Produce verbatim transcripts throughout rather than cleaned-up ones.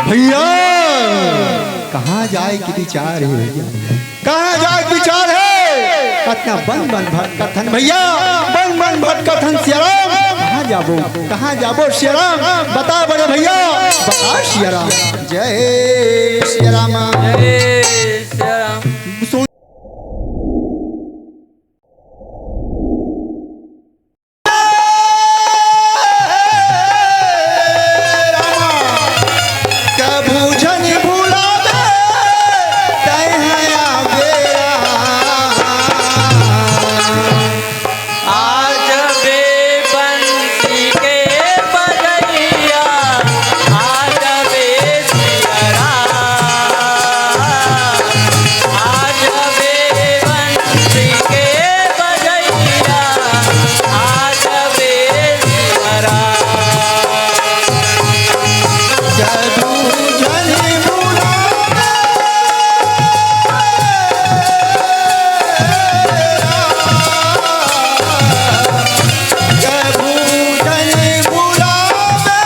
भैया, कहाँ जाए के विचार हे भैया? कहाँ जाए के विचार हे? अतना बन बन भटकत हन भैया, बन बन भटकत हन सियाराम। कहाँ जाबो, कहाँ जाबो सियाराम? बता बड़े भैया, बता सियाराम। जय सियाराम। जय सियाराम। कभू झन भुलावे, तैं हया बेरा। आज बे बंसी के बजैया, आज बे सियारा। आज बे बंसी के बजैया, आज बे सियारा। कभू झन भुलावे, कभू झन भुलावे,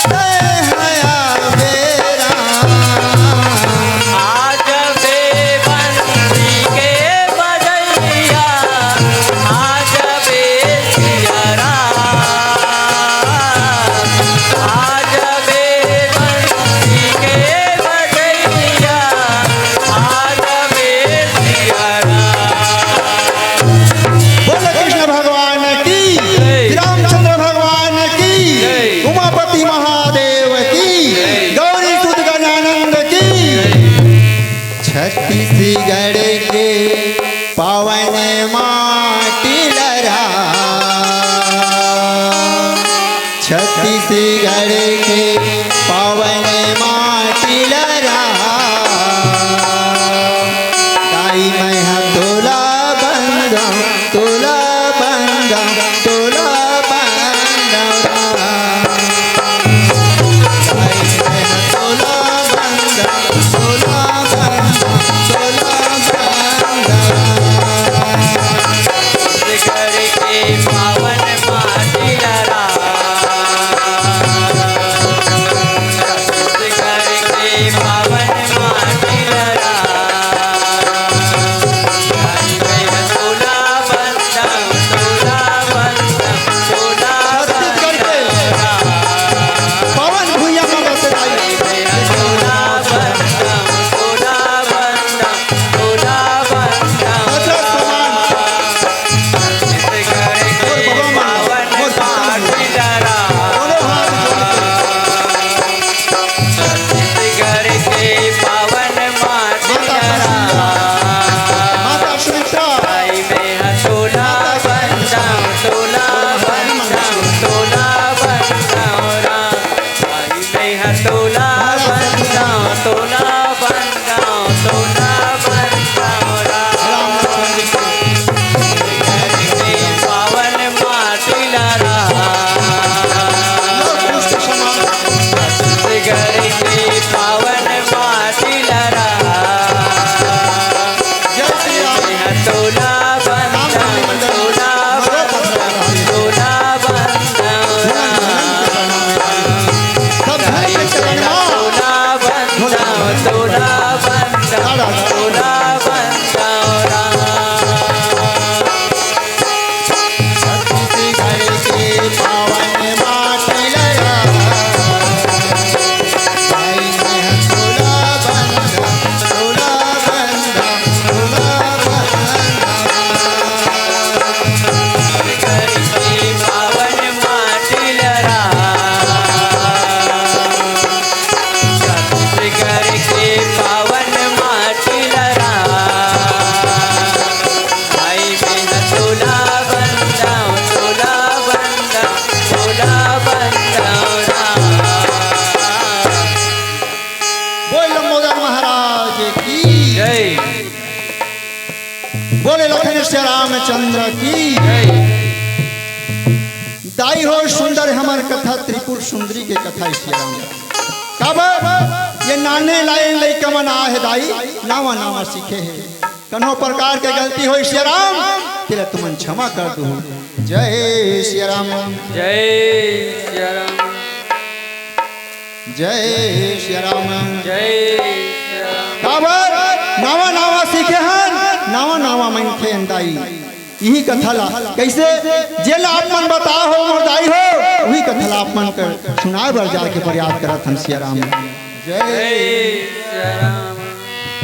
तैं हया बेरा। आज बे बंसी के बजैया, आज बे सियारा। आज बे बंसी के बजैया, आज बे सियारा। बोल कृष्ण भगवान की, श्री रामचंद्र भगवान की, उमापति महादेव की, गौरी सुत गजानंद की। छत्तीसगढ़ के पावन माटी लरा, छत्तीसगढ़ के पावन माटी लरा। दाई मैं ह तोला बंदंव, तोला बंदंव, तोला बंदंव। दाई मैं ह तोला बंदंव, तोला बंदंव, तोला बंदंव। छत्तीसगढ़ के पावन माटी लरा, छत्तीसगढ़ के पावन माटी लरा। तोला बंदंव, तोला बंदंव, तोला छत्तीसगढ़ के बंदंव। पावन भुइयां में बसे भाई। तोला बंदंव, तोला बंदंव, तोला बंदंव। हजरत समान। छत्तीसगढ़ के पावन माटी लरा। दोनों हाथ जोड़ के। छत्तीसगढ़ के पावन माटी लरा। माता सुमित्रा। भाई मैं ह तोला बंदंव, तोला बंदंव, तोला बंदंव राम। भाई मैं ह तोला बंदंव, तोला बंदंव, तोला बंदंव राम। छत्तीसगढ़ के पावन माटी लरा। छत्तीसगढ़ के पावन माटी लरा। जय श्री राम। तोला बंदंव, तोला बंदंव, तोला बंदंव राम। सब धन के चरण मा। तोला बंदंव, तोला बंदंव, तोला बंदंव राम। छत्तीसगढ़ के पावन माटी लरा। भाई मैं ह तोला बंदंव, तोला बंदंव, तोला बंदंव। छत्तीसगढ़ के पावन माटी लरा। छत्तीसगढ़ के पावन माटी लरा। भाई मैं ह तोला बंदंव, तोला बंदंव, तोला बंदंव राम। बोल लंबोदर महाराज की जय। बोले लखन श्री रामचंद्र की जय। दाई हो सुंदर हमर कथा त्रिपुर सुंदरी के कथा हे श्री राम। काबर ये नाने लाए लइका मन आ हे दाई, नावा नावा सीखे हे। कन्हो प्रकार के गलती होय सिया राम, तेला तुमन क्षमा कर दू। जय सिया राम। जय सिया राम। जय सिया राम। जय सिया राम। काबर? नावा नावा सीखे हन, नावा नावा मनखे हन दाई। इही कथा ला कइसे, जेला आप मन बताहो मोर दाई हो, उही कथा ला आप मन कर सुनाए बर जाके प्रयास करत हन सिया राम। जय सिया राम।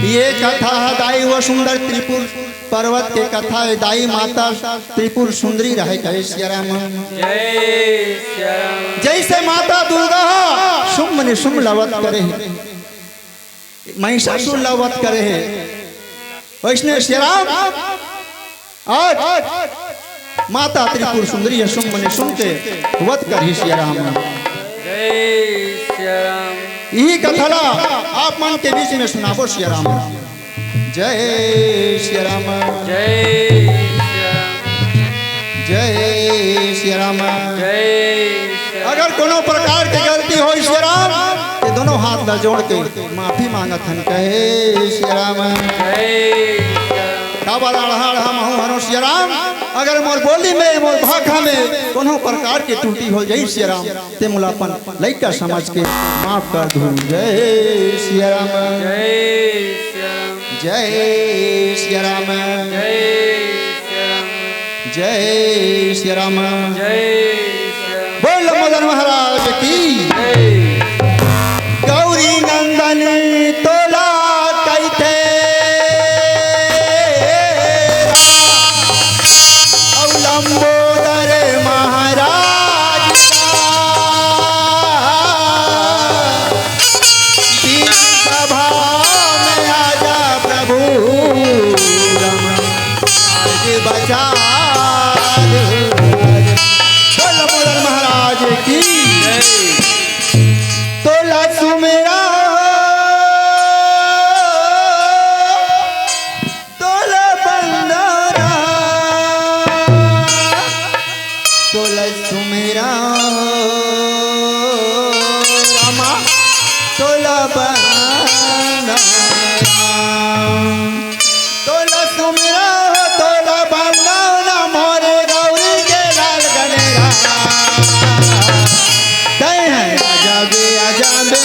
ये कथा ह दाई वो सुंदर त्रिपुर पर्वत के कथा हे। दाई माता त्रिपुर सुंदरी रहे कहे सिया राम। जय सिया राम। जइसे माता दुर्गा ह शुंभ निशुंभ ला वध करे हे, महिषासुर ला वध करे हे, वइसने सिया राम आज माता त्रिपुर सुंदरी ह शुंभ निशुंभ के वध करही सिया राम। जय सिया राम। इही कथा ला आप मन के बीच में सुनाबो सिया राम। जय सिया राम। जय सिया राम। जय सिया राम। जय सिया राम। अगर कोनो प्रकार के गलती होइस सिया राम, ते दोनों हाथ ला जोड़ के माफी मांगत हन कहे सिया राम। जय सिया राम। काबर आड़हा आड़हा महूं हरों सिया राम, अगर मोर बोली में, मोर भाखा में कोनो प्रकार के त्रुटि हो जाइस सिया राम, ते मोला अपन लइका समझ के माफ कर दू। जय सिया राम। जय सिया राम। जय सिया राम। जय सिया राम। जय सिया राम। जय सिया राम। बोल लंबोदर महाराज की। जय। गौरी नंदन तोला कहिथे अउ लंबोदर महाराज का। बीच सभा में आजा प्रभु राम, आज बचा ले। बोल लंबोदर महाराज की। तोला सुमेरा तोला बंदना, तोला सुमेरा रामा, तोला बंदना, तोला सुमेरा, तोला बंदना, मोरे गौरी के लाल गनेरा। तैं है आजा बे, आजा बे।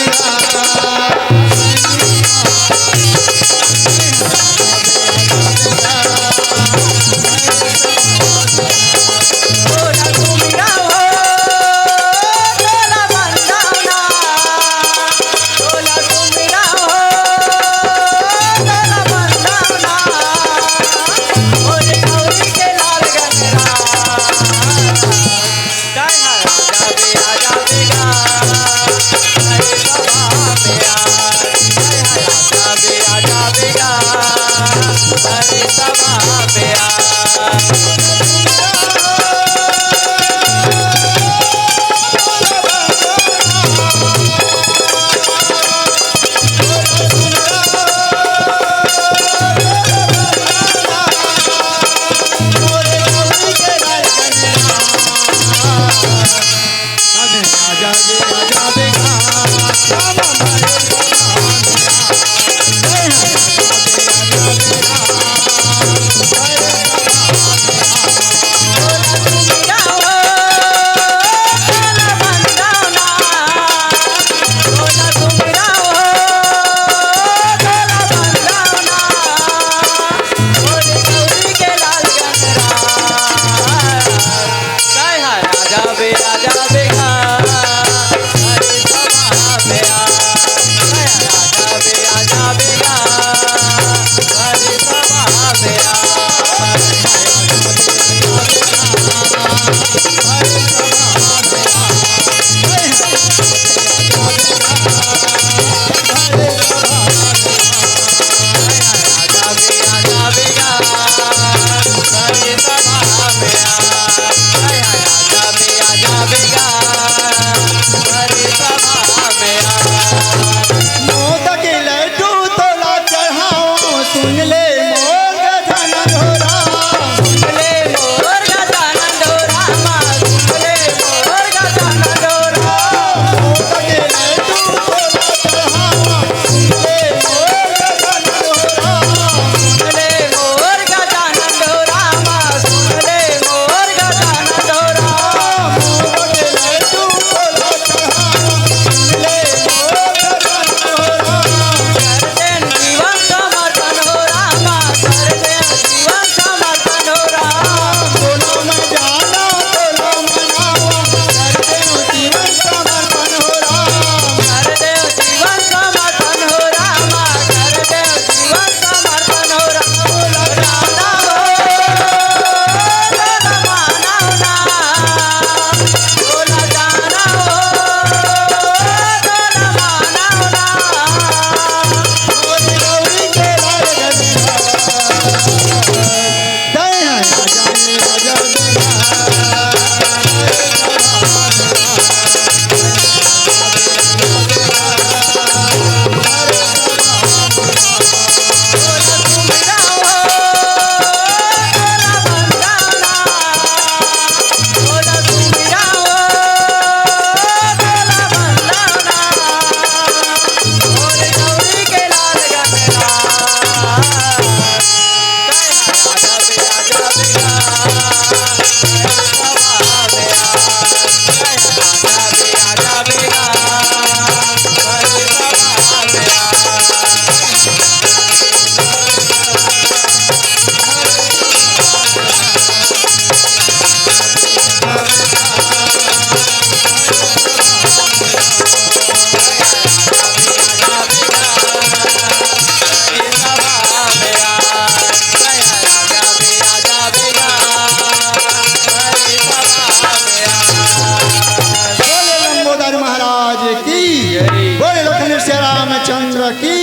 बोले लंबोदर महाराज की, बोले लखन सिया रामचंद्र की।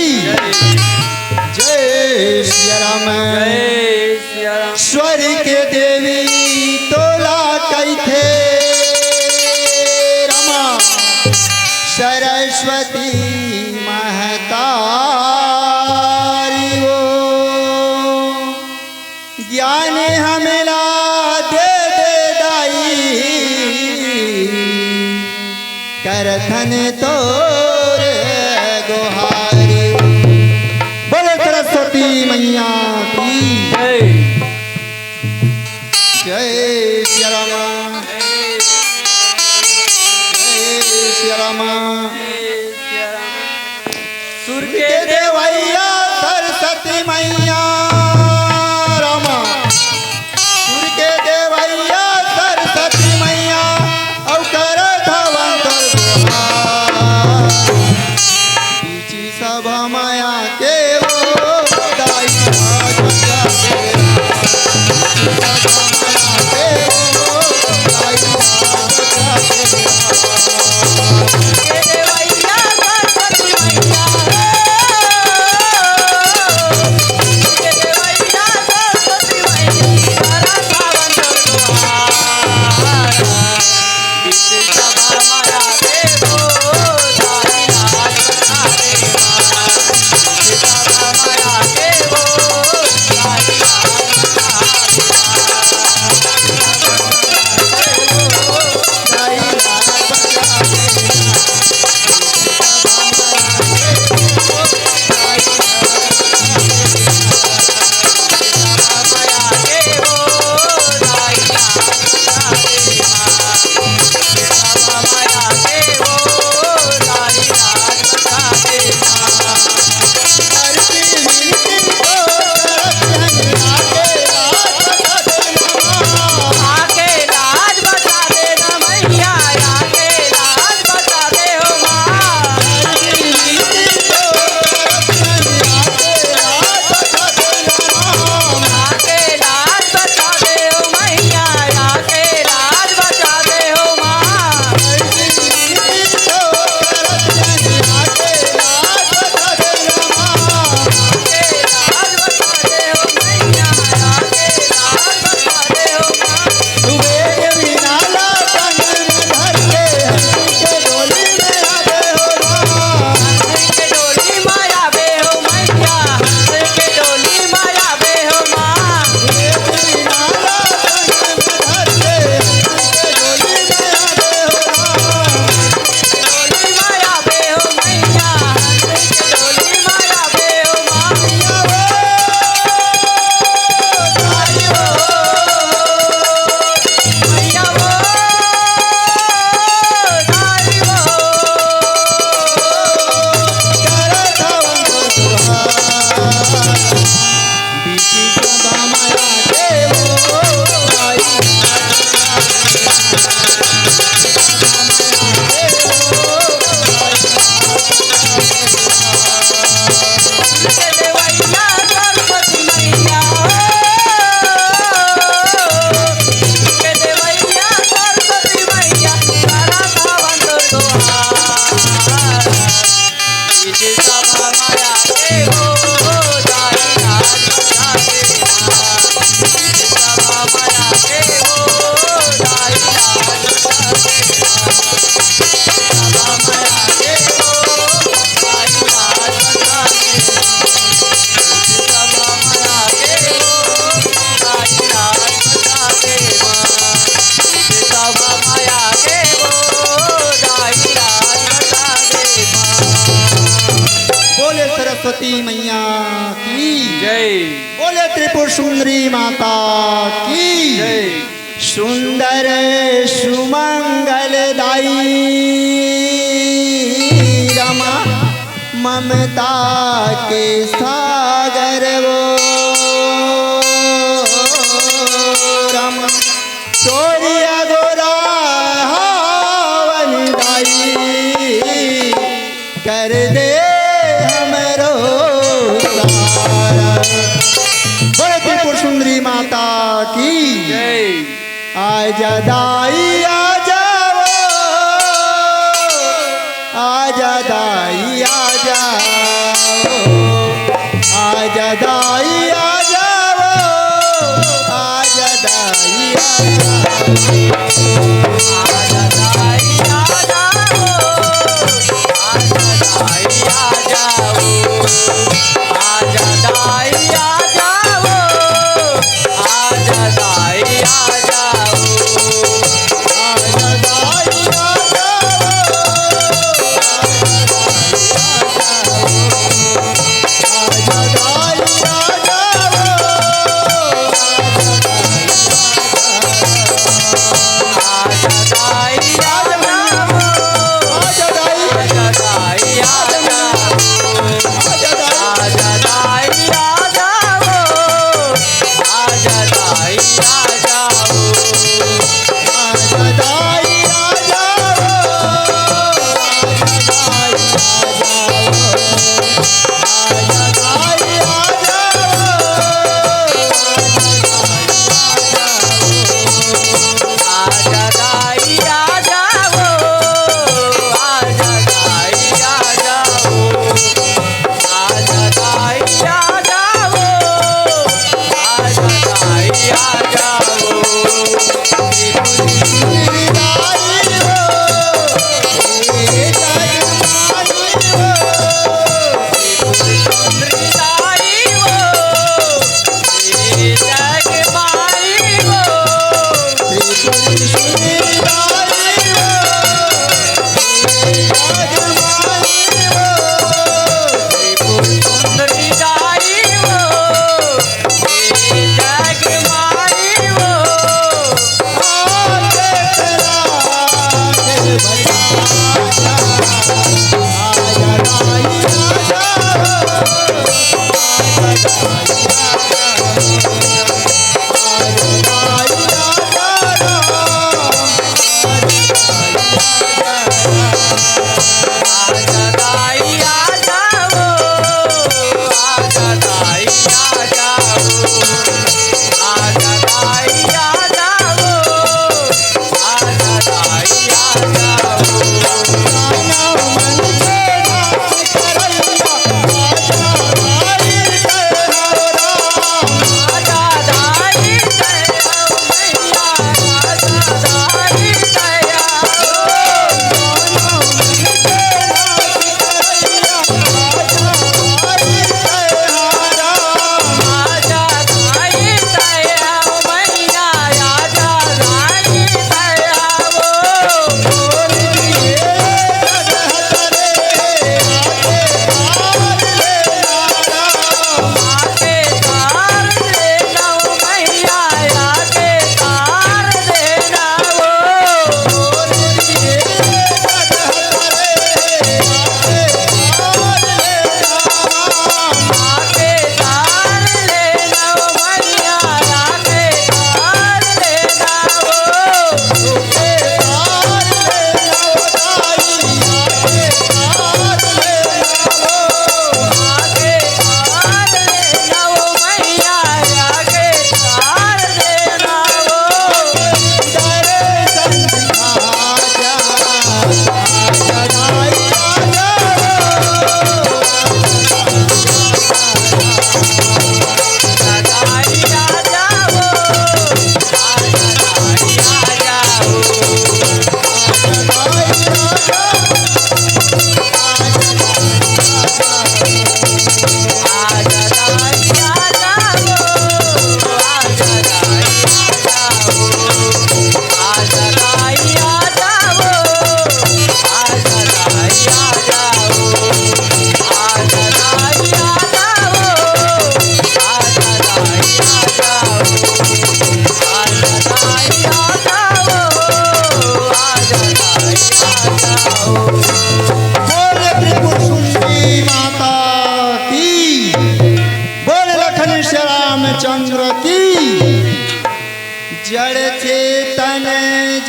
जय सिया राम। जय सिया राम। स्वर के देवी तोला कहिथे रमा सरस्वती महतारी वो। ज्ञान हमला दे दे दाई, करथन तोर गोहारी। बोले सरस्वती मैया की। जय। जय सिया रामा। जय सिया रामा। सुर के देवैया सरस्वती मैया रामा। सुर के देवैया सरस्वती मैया, अउ करत हवन तोर गुहार। बीची सभा माया के वो दाई, बोले सरस्वती मैया की। जय। बोले त्रिपुर सुंदरी माता की। जय। सुंदर सुमंगल दाई। ममता के सागर वो, कम चोरिया गोरा हावन दाई, कर दे हमरो सारा। बोलो त्रिपुर सुंदरी माता की जय। आजा दाई आजा वो, आजा दाई आजा वो, आजा दाई आजा वो, आजा दाई आजा वो।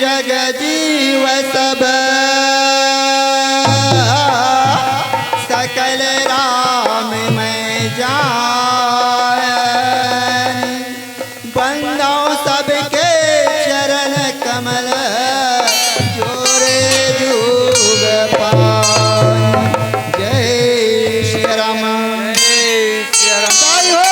जग जीव सब सकल राम मैं जान। बंदौ सबके चरण कमल जोरे जुग पाए। जय श्री राम। जय श्री राम। ताई हो,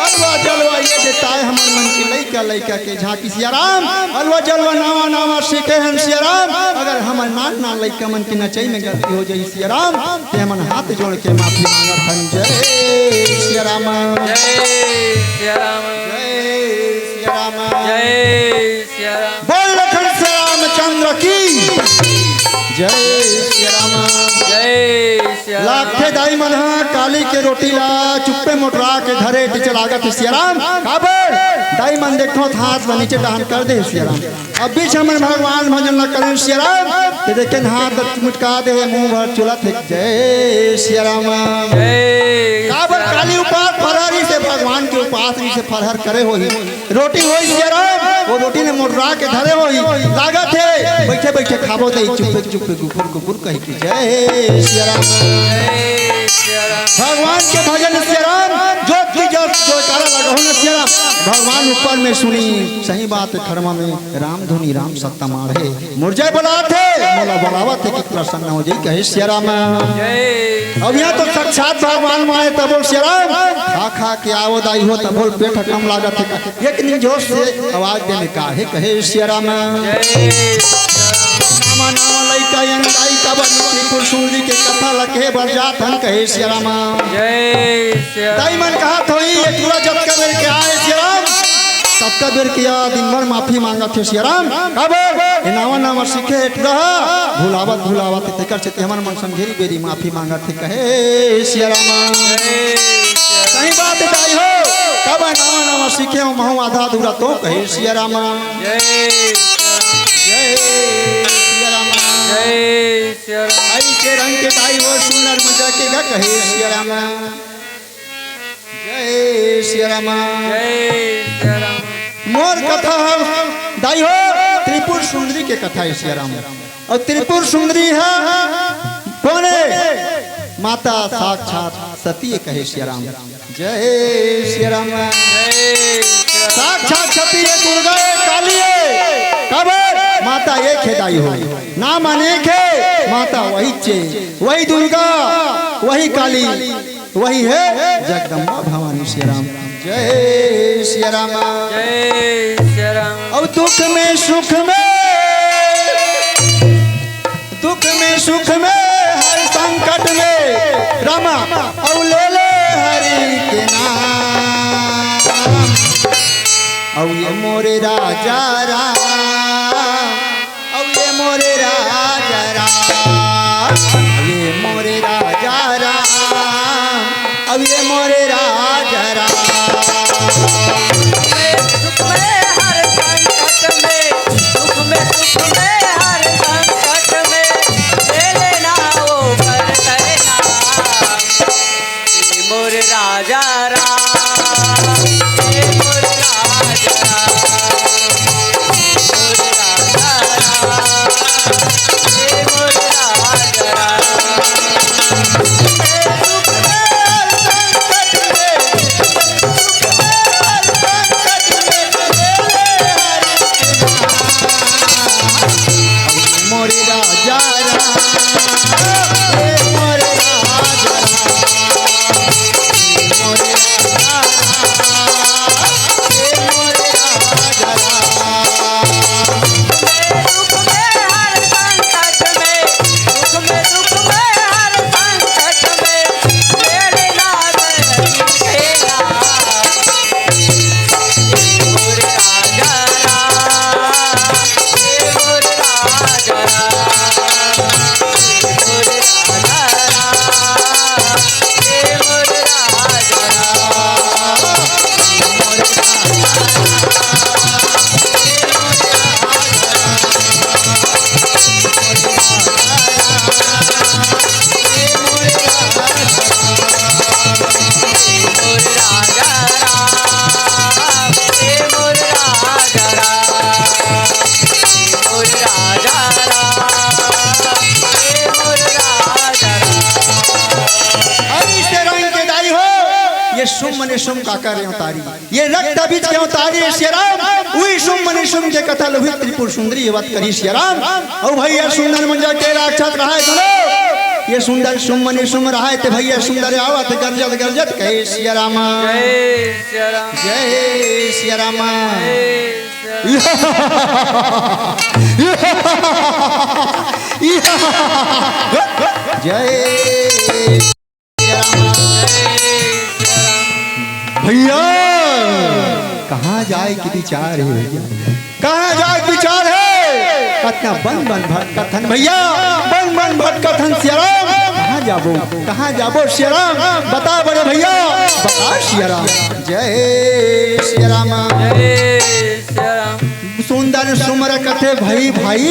अलवा जलवा ये देताय हमर मन के लइका लइका के झांकी सिया राम। अलवा जलवा नावा नावा सीखे हन सिया राम। अगर हमर नान नान लइका मन के नचई में गलती हो जाई सिया राम, ते हमन हाथ जोड़ के माफी मांगत हन। जय सिया राम। जय सिया राम। जय सिया राम। जय सिया राम। बोल लखन सिया रामचंद्र की जय सिया राम। जय सिया राम। लागथे दाई मन ह काली के रोटी ला चुप्पे मोटरा के धरे टीचे लागत हे सिया राम। काबर? दाई मन देखो त हाथ ला नीचे डहान कर दे सिया राम। अब बीच हमन भगवान भजन ला करेन सिया राम, ते देखेन हाथ ला मुटका दे हे, मुंह भर चुलत हे। जय सिया राम। जय काबर? सिया राम। काली उपास फरहरी से भगवान के उपास री से फरहर करे होही। रोटी होई सिया राम, वो रोटी ने मोटरा के धरे होई। लागत हे, बइठे बइठे खाबो दे, चुप्पे चुप्पे गुकुर गुकुर कहि के। जय सिया राम। जय सिया राम। भगवान के भजन सिया राम, जोत की जोत जयकारा लगाहू न सिया राम। भगवान ऊपर में सुनी, सही बात खड़मा में, राम धुनी राम सत्ता माढ़े। मोर जय बोलात हे, मोला बोलावत हे कि प्रसन्न हो जाई, कहे सिया राम। जय। अब यहाँ तो साक्षात भगवान माए तबो सिया राम, खा खा के आवो दाई हो तबो पेट कम लागत हे, एक निंझोर से आवाज देने का हे, कहे सिया राम। जय। नामा नामा लइका यंग दाई का बनी त्रिपुर सुंदरी के कथा लखे बर जात हन, कहे सिया राम। जय सिया राम। दाई मन कहा थोई, ये पूरा जतका बेर के आए सिया राम, सबका बेर के या दिन भर माफी मांगत हे सिया राम। काबर? ये नावा नावा सीखे हे टुरा हा, भुलावत भुलावत तेकर से ते हमन मन संघेरी बेरी माफी मांगत हे, कहे सिया राम। सही बात हे दाई हो, काबर नावा नावा सीखे हो महू आधा अधूरा तो, कहे सिया राम। जय जय सिया राम। जय सिया राम। अइसे रंग के दाई हो सुनर मजा के गा, कहे सिया राम। जय सिया राम। जय सिया राम। मोर कथा ह दाई हो त्रिपुर सुंदरी के कथा हे सिया राम। अउ त्रिपुर सुंदरी ह कोन ए? माता साक्षात सती ए, कहे सिया राम। जय सिया राम। जय सिया राम। साक्षात सती ए, दुर्गा ए, काली ए। काबर? माता एक हे दाई हो, नाम अनेक हे, माता वही चे, वही दुर्गा, वही काली, वही हे जगदम्बा भवानी सिया राम। जय सिया राम। जय सिया राम। अब दुख में सुख में, दुख में सुख में हर संकट में रामा, अब ले ले हरि के नाम। अब ये मोरे राजा राम, अब ये मोरे राजा राम, अब ये मोरे राजा राम, अब ये मोरे राजा राम। सुख में सुख में हर संकट में, सुख में सुख में हर संकट में, ले लेना वो कर देना। मोर राजा राम, हे मोर राजा राम, हे मोर राजा राम, हे मोर राजा राम। हे सुख में हर संकट सुम काकर अवतारी, ये रक्त बीज के अवतारी सिया राम, उही सुम मनी सुम के कथा लोही त्रिपुर सुंदरी ये बात करी सिया राम। अउ भैया सुंदर मंजा के राक्षस रहाय सुनो, ये सुंदर सुम मनी सुम रहाय ते भैया सुंदर आवत गरजत गरजत कहे सिया राम। जय सिया राम। जय सिया राम। जय सिया राम। जय भैया, कहाँ जाए के विचार हे भैया? कहाँ जाए के विचार हे? अतना बन बन भटकत हन भैया, बन बन भटकत हन सिया राम। कहाँ जाबो, कहाँ जाबो सिया राम? बता बड़े भैया, बता सिया राम। जय सिया राम। जय सिया राम। सुंदर सुम रहाय कथे भाई, भाई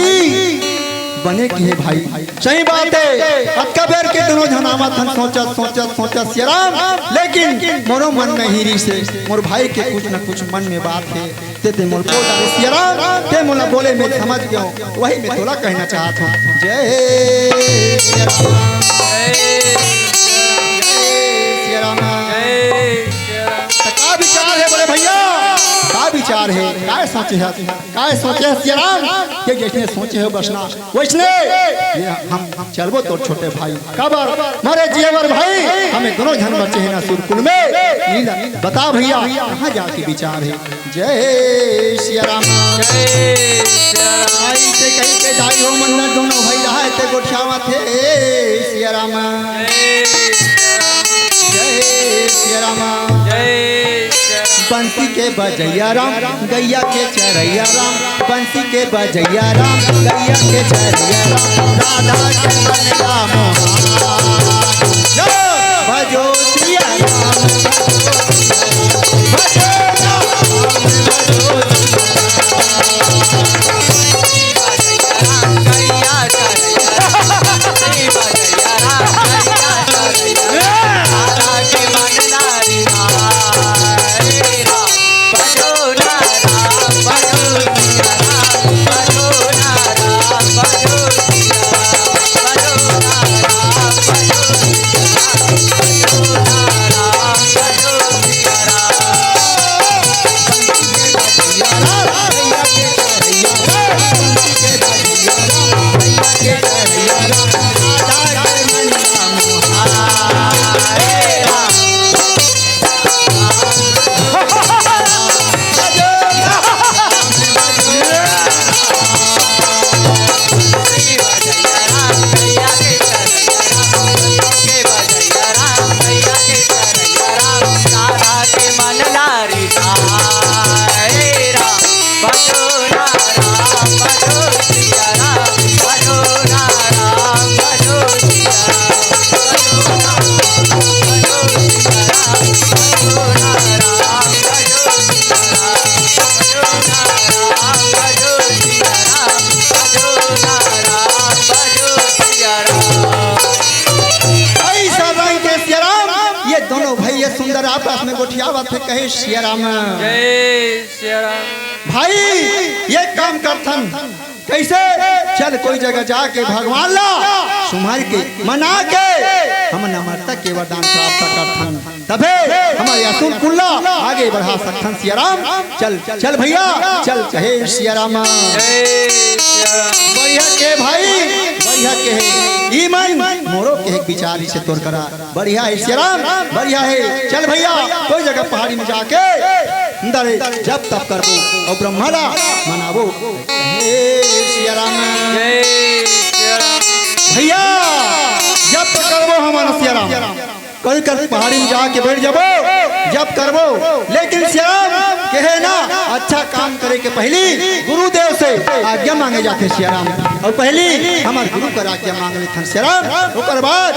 बने किहे भाई। सही बात हे, अतका बेर के दूनों झन आवत हन सोचत सोचत सोचत सिया राम, लेकिन मोरो मन में ही रिस हे, मोर भाई के कुछ न कुछ मन में बात हे, ते ते मोला बोल डारे सिया राम, ते मोला बोले में समझ गेंव, वही में तोला कहना चाहत हंव। जय सिया राम। जय सिया राम। त का विचार हे बोले भैया, का विचार हे, काय सोचे हस? काय सोचे हस सिया राम? के जइसने सोचे हस बस ना वइसने ये हम, हम चलबो तोर छोटे भाई। काबर? मोरे जिये बर भाई, हमें दूनों झन बचे हन असुर कुल में। नीला, बता भैया, कहाँ जाके विचार हे? जय सिया राम। जय सिया राम। अइसे कहिके दाई हो मंदर दूनों भाई रहाय ते गोठियावत हे सिया राम। जय सिया राम। जय सिया राम। जय सिया राम। बंसी के बजइया राम, गइया के चरइया राम, बंसी के बजइया राम, गइया के चरइया राम, राधा के मन राम। जय भजो सिया राम, भजो राम, भजो सिया राम। अइसा रंग के सिया राम, ये दूनों भइया सुंदर आपस में गोठियावत हे, कहे सिया राम। जय सिया राम। भाई, ये काम करथन, कइसे? चल कोई जगह जाके भगवान ला सुमर के, मना के, हमन अमरता के वरदान प्राप्त करथन। तभे हमर असुर कुल ला आगे बढ़ा सकथन सिया राम। चल, चल भइया, चल कहे सिया राम। जय सिया राम। बढ़िया के भाई, बढ़िया के हे। ई मन मोरो के एक विचार से तोर करा। बढ़िया हे सिया राम, बढ़िया हे। चल भइया, कोई जगह पहाड़ी में जाके अंदर जप तप करबो अउ ब्रह्मा ला मनाबो। हे सिया राम। जय सिया राम। भइया, जप करबो हमन सिया राम। कल कल पहाड़ी में जाके बइठ जाबो, जप करबो, लेकिन सिया राम कहे ना, अच्छा काम करे के पहिली गुरुदेव से आज्ञा मांगे जाथे सिया राम। अउ पहिली हमर गुरु कर आज्ञा मांग लेथन सिया राम, ओकर बाद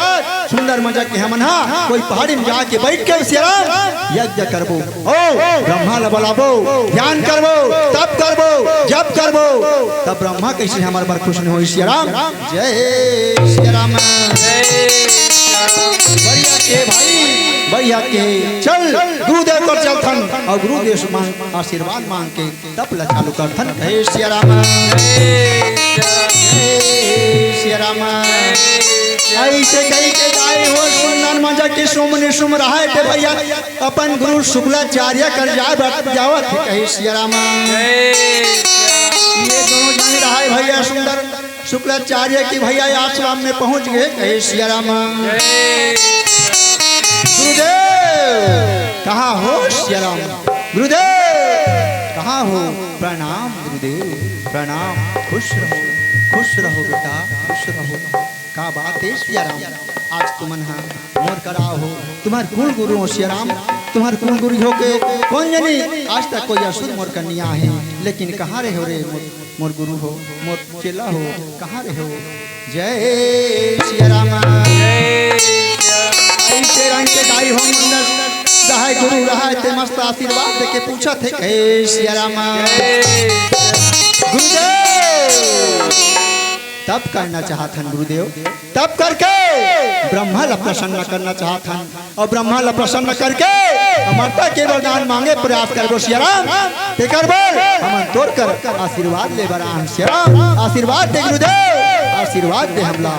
सुंदर मजा के हमन हा कोई पहाड़ी में जाके बइठ के सिया राम यज्ञ करबो, ओ ब्रह्मा ला बलाबो, ध्यान करबो, तप करबो, जप करबो, तब ब्रह्मा कइसे हमर बर खुश नइ होही सिया राम। जय सिया राम। जय सिया राम। बढ़िया के भाई, बढ़िया के। चल, गुरुदेव कर करथन अउ गुरुदेव से मांग, आशीर्वाद मांग के तप ला चालू करथन। हे सिया राम, हे सिया राम। अइसे कहि के जाय हो सुंदर मजा के सुमन सुम रहा हे भैया, अपन गुरु शुक्लाचार्य कर जाय बर जावत हे। कहे सिया राम। ये दोनों झन रहा हे भैया सुंदर शुक्लाचार्य की भैया आश्रम में पहुंच गए। कहे सिया राम। गुरुदेव कहाँ हो सिया राम? गुरुदेव कहाँ हो? प्रणाम गुरुदेव प्रणाम। खुश रहो, खुश रहो बेटा, खुश रहो। का बात हे सिया राम, आज तुमन हा मोर करा हो, तुम्हर कुल गुरु हो सिया राम, तुम्हर कुल गुरु हो के कोन जनी आज तक कोई असुर मोर कनिया हे, लेकिन कहाँ रहे हो रे मोर, मोर गुरु हो, मोर चेला हो, कहाँ रहे हो? जय सिया राम। अइसे रंग के दाई हो मंडल, रहाय गुरु रहाय ते मस्त आशीर्वाद दे के पूछत हे। हे सिया राम। गुरुदेव तप करना चाहत हन गुरुदेव, तप करके ब्रह्मा ला प्रसन्न करना चाहत हन, अउ ब्रह्मा ला प्रसन्न करके अमरता के वरदान मांगे प्रयास करबो सिया राम। तेकर बर हमन तोर कर आशीर्वाद ले बर आन सिया राम। आशीर्वाद दे गुरुदेव, आशीर्वाद दे हमला।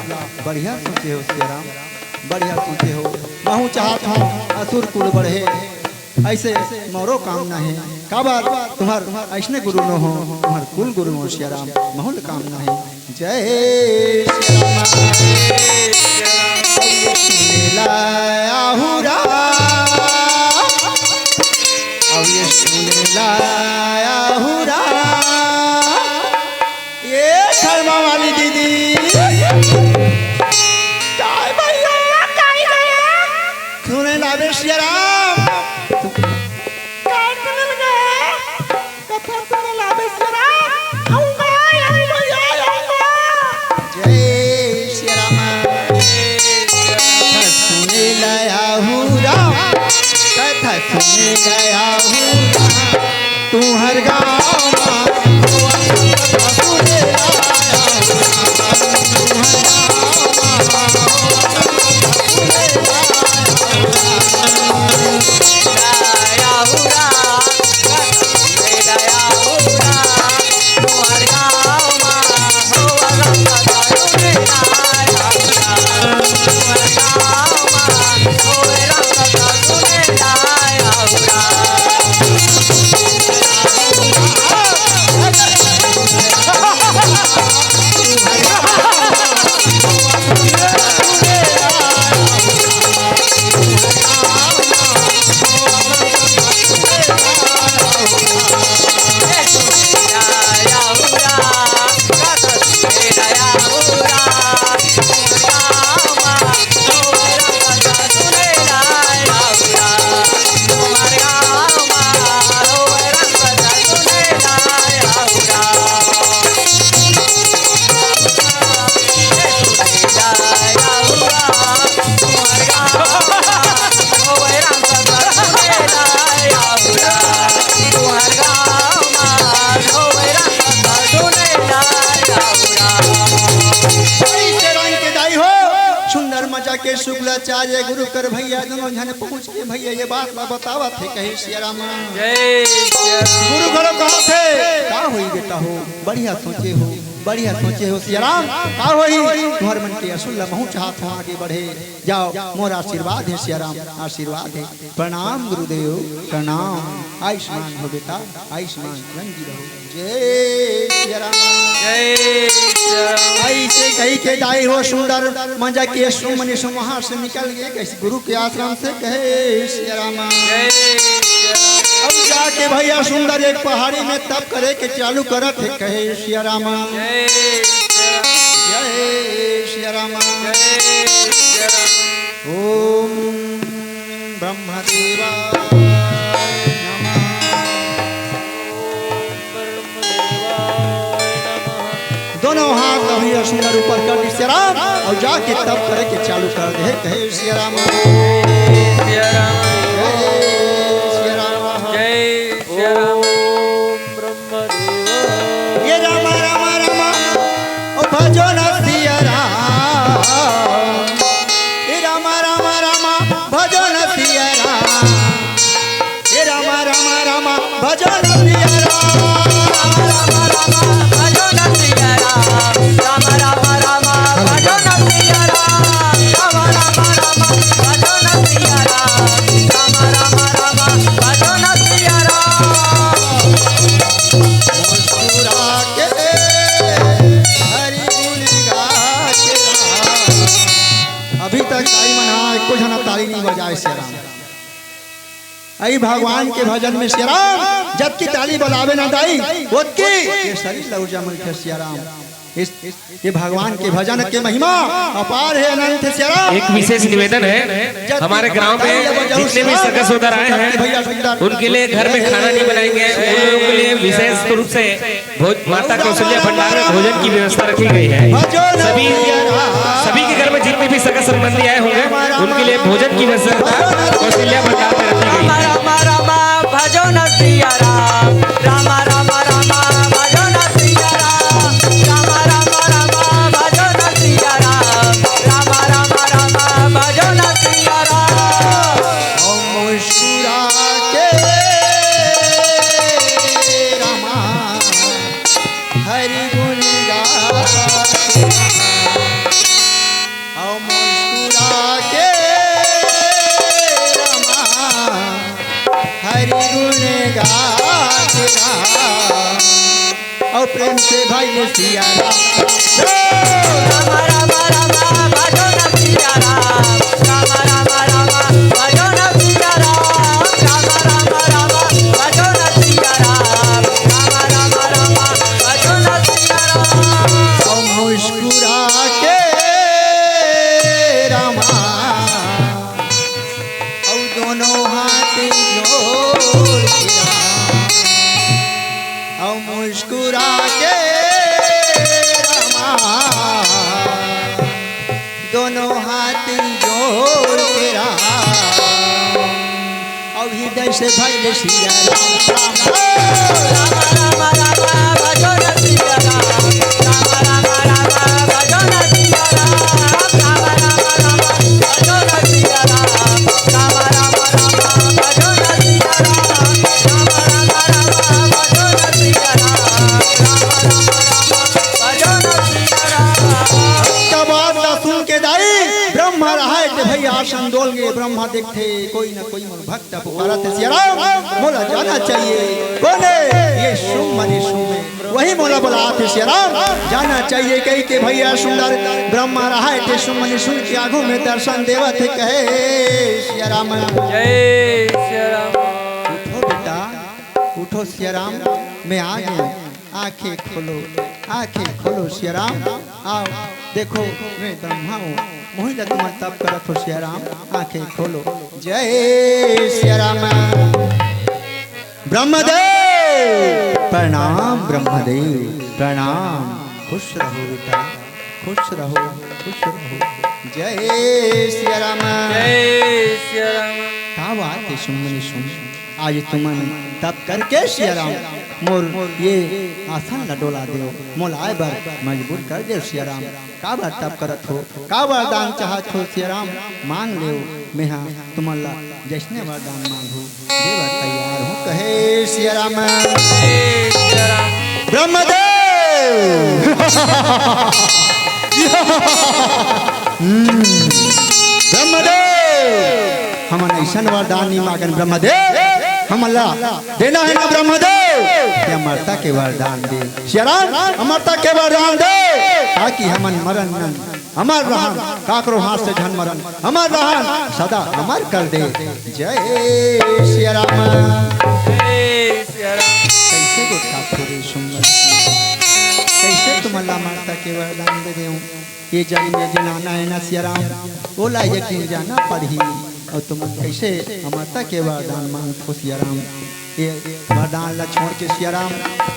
बढ़िया सोचे हो सिया राम, बढ़िया सोचे हो। महूं चाहत हंव असुर कुल बढ़े, अइसे मोरो कामना हे। काबर तुम्हर अइसने गुरु नो हो, तुम्हर कुल गुरु हो सिया राम, महूं ल कामना हे। जय सिया राम। सुनेला आहू राम, अब ये सुनेला आहू राम। ये धर्मा वाली दीदी। काय भैया, काय गया? सुने लाबे सिया राम। काय सुने लगा? कथा सुने लाबे सिया राम। आऊंगा, आऊंगा, आऊंगा। जय सिया राम। कथा सुने लाया हूँ राम, कथा सुने लाया हूँ राम। तुम्हर गाँव मा शुक्लाचार्य गुरु कर भैया दोनों झन पहुंच के भैया ये बात ला बतावत हे, कहे सिया राम। जय सिया राम। गुरु घलो कहत हे, का होई बेटा हो, बढ़िया सोचे हो, बढ़िया सोचे हो सिया राम, का होई? तुम्हर मन के असुर ला महूं चाहत हंव आगे बढ़े, जाव, मोर आशीर्वाद हे सिया राम, आशीर्वाद हे। प्रणाम गुरुदेव, प्रणाम। आयुष्मान हो बेटा, आयुष्मान, रंगी रहो। जय सिया राम। जय सिया राम। अइसे कहि के दाई हो सुंदर मजा के सुमन सुम वहां से निकल गए, कइसे गुरु के आश्रम से, कहे सिया राम। जय सिया राम। अब जाके भैया सुंदर एक पहाड़ी में तप करे के चालू करत हे, कहे सिया राम। जय सिया राम। जय सिया राम। जय सिया राम। ओम ब्रह्मदेवाय नमः। दोनों हाथ अभी सुंदर ऊपर कर दी सिया राम, अउ जाके तप करे के चालू कर दे, कहे सिया राम। सिया राम। जय सिया राम। जय सिया राम। ओम ब्रह्मदेवाय। ये राम राम राम, ओ भजो न सिया राम। ए राम राम राम, भजो न सिया राम। ए राम मुस्कुरा के हरि गुण गात रहा। अभी तक दाई मन हा एको झन ताली नहीं बजाए सियाराम। अई भगवान के भजन में सियाराम, जतकी ताली बजाबे ना दाई, ओतकी ये शरीर ला ऊर्जा मिलथे सियाराम। इस, ये भगवान के भजन के महिमा अपार है, अनंत है सियाराम। एक विशेष निवेदन है, हमारे ग्राम में जितने भी सगा सोदर आए हैं, उनके लिए घर में खाना नहीं बनाएंगे, उन लोगों के लिए विशेष रूप से भोज-, माता कौशल्या भंडार में भोजन की व्यवस्था रखी गई है। सभी, सभी के घर में जितने भी सगा संबंधी आए होंगे, उनके लिए भोजन की व्यवस्था कौशल्या भंडार में रखी गई है। रामा रामा रामा भजो न सिया राम, रामा रामा रामा भजो न सिया राम, रामा रामा रामा भजो न सिया राम, रामा रामा रामा भजो न सिया राम। ओ मुस्कुरा के रामा हरि गुण गात रहा। ओ मुस्कुरा के रामा हरि गुण गात रहा। और प्रेम से भाई ये सिया राम। राम राम राम भजो न सिया राम। राम राम राम भजो न सिया राम। राम राम राम भजो न सिया राम। राम राम राम भजो न सिया राम। और मुस्कुरा के रामा, और दोनों हाथ जोड़ के राम, और मुस्कुरा के रामा, दोनों हाथ जोड़ के राम, और हृदय से भैले सिया राम राम। राम राम राम भजो न सिया राम। राम राम राम भजो न सिया राम। राम राम राम भजो न सिया राम। राम राम राम भजो न सिया राम। राम राम राम भजो न सिया राम। राम राम राम भजो न सिया राम। का बात ला सुन के दाई ब्रह्मा रहाय के भैया आसन डोल गए। ब्रह्मा देखथे कोई न कोई मोर भक्त पुकारत हे सिया राम, मोला जाना चाहिए। कोन हे? ये शुंभ मणि शुंभ हे, वही मोला बुलात हे सिया राम, जाना चाहिए। कहि के भैया सुंदर ब्रह्मा रहाय ते शुंभ मणि शुंभ के आगू में दर्शन देवत हे, कहे सिया राम। जय सिया राम। उठो बेटा, उठो सिया राम, मैं आ गया। आंखें खोलो, आंखें खोलो सिया राम, आओ देखो मैं ब्रह्मा हूँ, मोहि ला तुमन तप करत हो सिया राम, आंखें खोलो। जय सिया राम। ब्रह्मदेव प्रणाम, ब्रह्मदेव प्रणाम, खुश रहो बेटा, खुश रहो, खुश रहो। जय सिया राम। जय सिया राम। का बात हे सुमन सुन, आज तुमन तप करके सिया राम मोर ये आसन ला डोला देव, मोला आए बर मजबूर कर देव सिया राम। का बर तप करत हो, का वरदान चाहत हो सिया राम, मांग लेव, मेहा तुमन ला जैसने वरदान मांगहू, दे बर तैयार हूँ, कहे सिया राम। जय सिया राम। ब्रह्मदेव। हम्म, ब्रह्मदेव, हमन ऐसन वरदान नहीं मांगन ब्रह्मदेव, हमन ला देना हे ना ब्रह्मदेव, ये अमरता के वरदान दे सिया राम, अमरता के वरदान दे, ताकि हमन मरन न, अमर रहन, काकरो हाथ से झन मरन, अमर रहन, सदा अमर कर दे। जय सिया राम। जय सिया राम। कैसे गोठा थोड़े सुंदर, कैसे तुमन ला अमरता के वरदान दे देऊं? ये जन्म में जनाना हे ना सिया राम, ओला एक दिन जाना पड़ही। और तुमन कैसे अमरता के वरदान मांगथो सिया राम? ये वरदान ला छोड़ के सिया राम,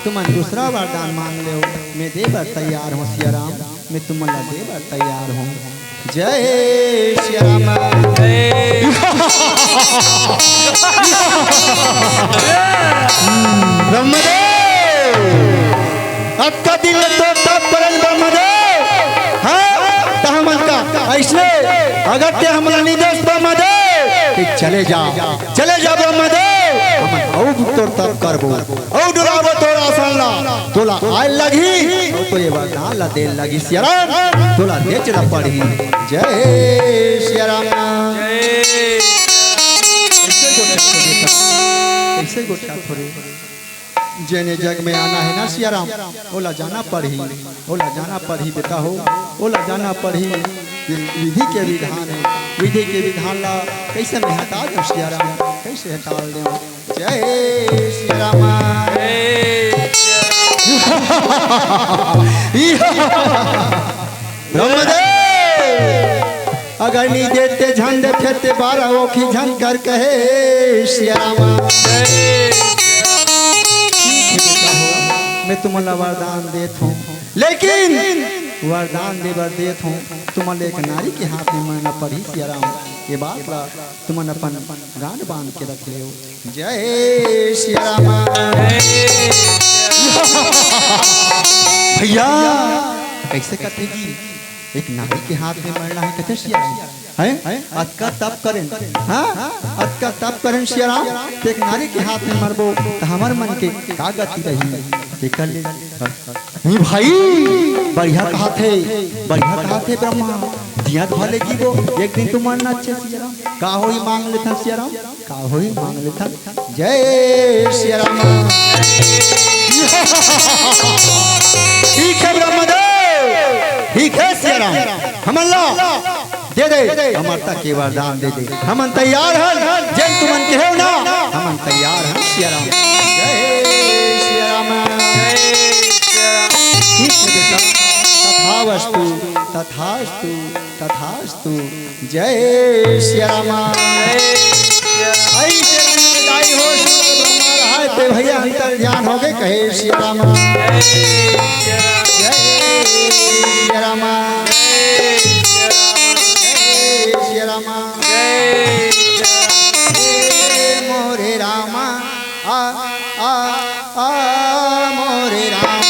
तुमन दूसरा वरदान मांग लेव, मैं दे बर तैयार हूँ सिया राम, मैं तुमन ला दे बर तैयार हूँ। जय सिया राम। जय। ब्रह्मदेव, अतका दिन ले तो तप करन ब्रह्मदेव, हाँ, त हमन का ऐसने अगर ते हमला नहीं देस ब्रह्मदेव, ते चले जा, चले जा ब्रह्मदेव, हमन अउ तोर तप करबो, अउ डोलाबो तोर आसन ला, तोला आय लगही, अउ तोर ये वरदान ला दे लगही सियाराम, तोला देच ला पड़ही। जय सियाराम। जय। कैसे गोठियाथो रे? कैसे गोठियाथो रे? जेने जग में आना हे ना सियाराम, ओला जाना पड़ही, ओला जाना पड़ही बेटा हो, ओला जाना पड़ही। ये विधि के विधान हे, विधि के विधान ला कैसे मैं हटा देंव सियाराम, कैसे हटा देंव? जय सियाराम। ब्रह्मदेव, अगर नी देते झन देते बारह ओखी झन कर कहे सियाराम। ठीक हे बेटा हो, मैं तुमन ला वरदान देत हूँ, लेकिन वरदान दे बर देत हूँ, तुमन ला एक नारी के हाथ में मरना पड़ही सियाराम। ये बात ला तुमन अपन गांड बांध के रख लेव। जय सियाराम। भैया, कैसे करथे जी? एक नारी के हाथ में मरना हे कथे सियाराम। हैं? अतका तप करेन, हाँ? अतका तप करेन सियाराम, त एक नारी के हाथ में मरबो, त हमर मन के का गति रही? तेकर ले, नहीं भाई, बढ़िया कहाथे, बढ़िया कहाथे ब्रह्मा, जियत भर ले जीबो, एक दिन तो मरना हे सियाराम। का होही मांग लेथन सियाराम, का होही मांग लेथन। जय सियाराम। ठीक हे ब्रह्मदेव, ठीक हे सियाराम, हमन ला दे दे, अमरता के वरदान दे दे। हमन तैयार हन, जेन तुमन कहेव ना, हमन तैयार हन सियाराम। जय सियाराम। ठीक हे बेटा, तथावस्तु, तथास्तु, तथास्तु। जय सियाराम। ऐसे विदाई हो, सुन ब्रह्मा रहा है, ते भैया अंतर ध्यान हो गए, कहे सियाराम। जय सियाराम। जय सियाराम। हे मोरे रामा, आ, आ, आ, मोरे रामा।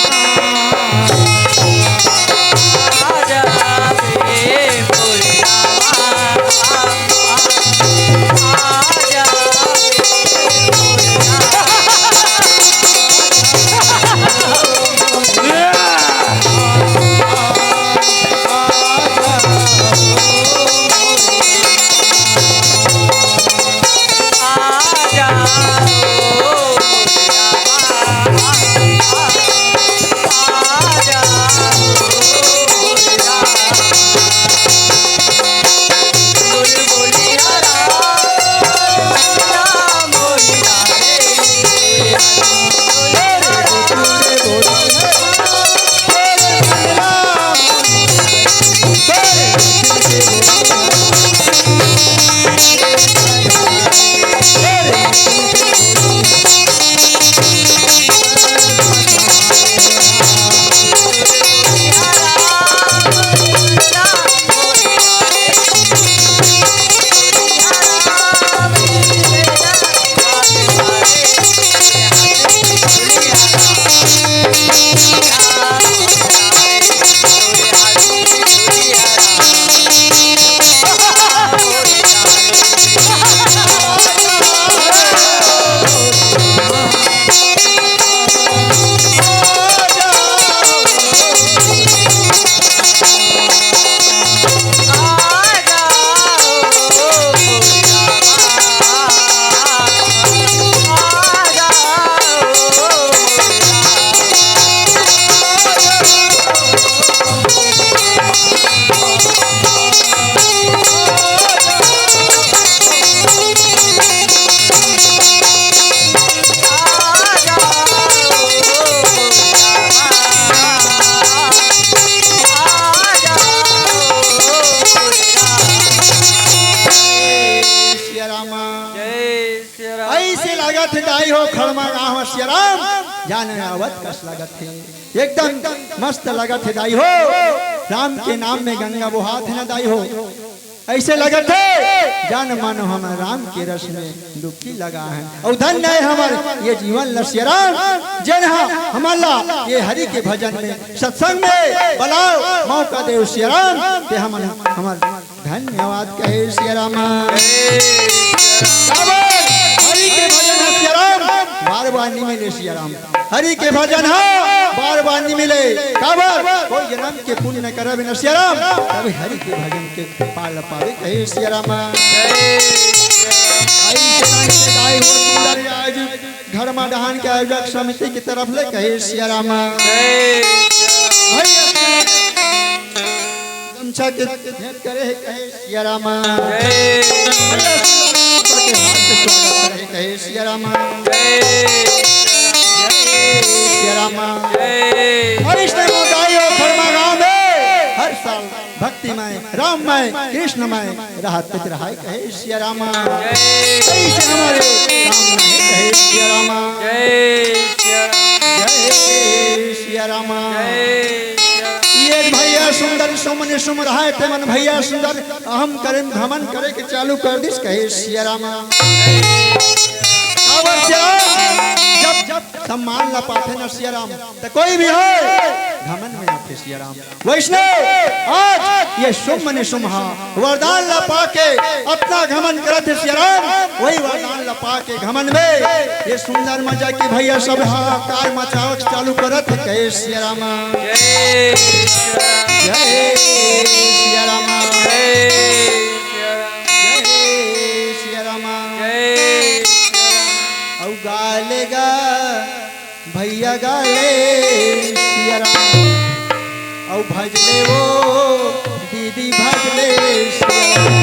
सिया रामा। जय सिया राम। ऐसे लागत हे दाई हो, खड़मा गाँव सिया राम, जाने आवत कस लागत हे, एकदम मस्त लागत हे दाई हो। राम के नाम में गंगा बोहात हे ना दाई हो, ऐसे लागत हे जान मानो हमर राम के रस में डुबकी लगा हे। अउ धन्य हे हमर ये जीवन ल सिया राम, जेन हा हमन ला ये हरि के भजन में, सत्संग में बलाव मौका देव सिया राम, ते हमन हमर धन्यवाद कहे सिया राम। गावत हरि के भजन हे सिया राम। बार नइ मिले सिया राम। हरि के भजन ह बार बार नइ मिले। काबर? कोई जनम के पुण्य करबे न सिया राम, तभे हरि के भजन के पाल पाबे कहे सिया राम। आई के दाई हो सुंदर आज घर मा डहान के आयोजक समिति के तरफ ले कहे सिया राम। भैया गमछा के भेंट करे हे कहे सिया राम। भैया के हाथ से स्वागत करे हे कहे सिया राम। सिया राम। और इसने मोदाई और खरमा गांव में हर साल भक्तिमय, राममय, कृष्णमय रहत रहय कहे सिया राम। जय। ऐसे हमारे राम नहीं कहे सिया राम। जय सिया राम। जय सिया राम। जय सिया राम। जय सिया राम। ये भैया सुंदर सुमन सुम रहय ते मन भैया सुंदर अहम करे घमन करे के चालू कर दिस कहे सिया राम। काबर सिया राम? जब, जब सम्मान ला पाथे न सिया राम, त कोई भी हो घमन में आथे सिया राम। वैष्णव, आज ये सुम निशुम हा वरदान ला पाके अतना घमन करत हे सिया राम, वही वरदान ला पाके घमन में ये सुंदर मजा के भैया सब हाहाकार मचावक चालू करत हे कहे सिया राम। जय सिया राम। जय सिया राम। जय सिया राम। जय सिया राम। अउ गाले गा भैया गाले सिया राम, अउ भजले वो दीदी भजले सिया राम।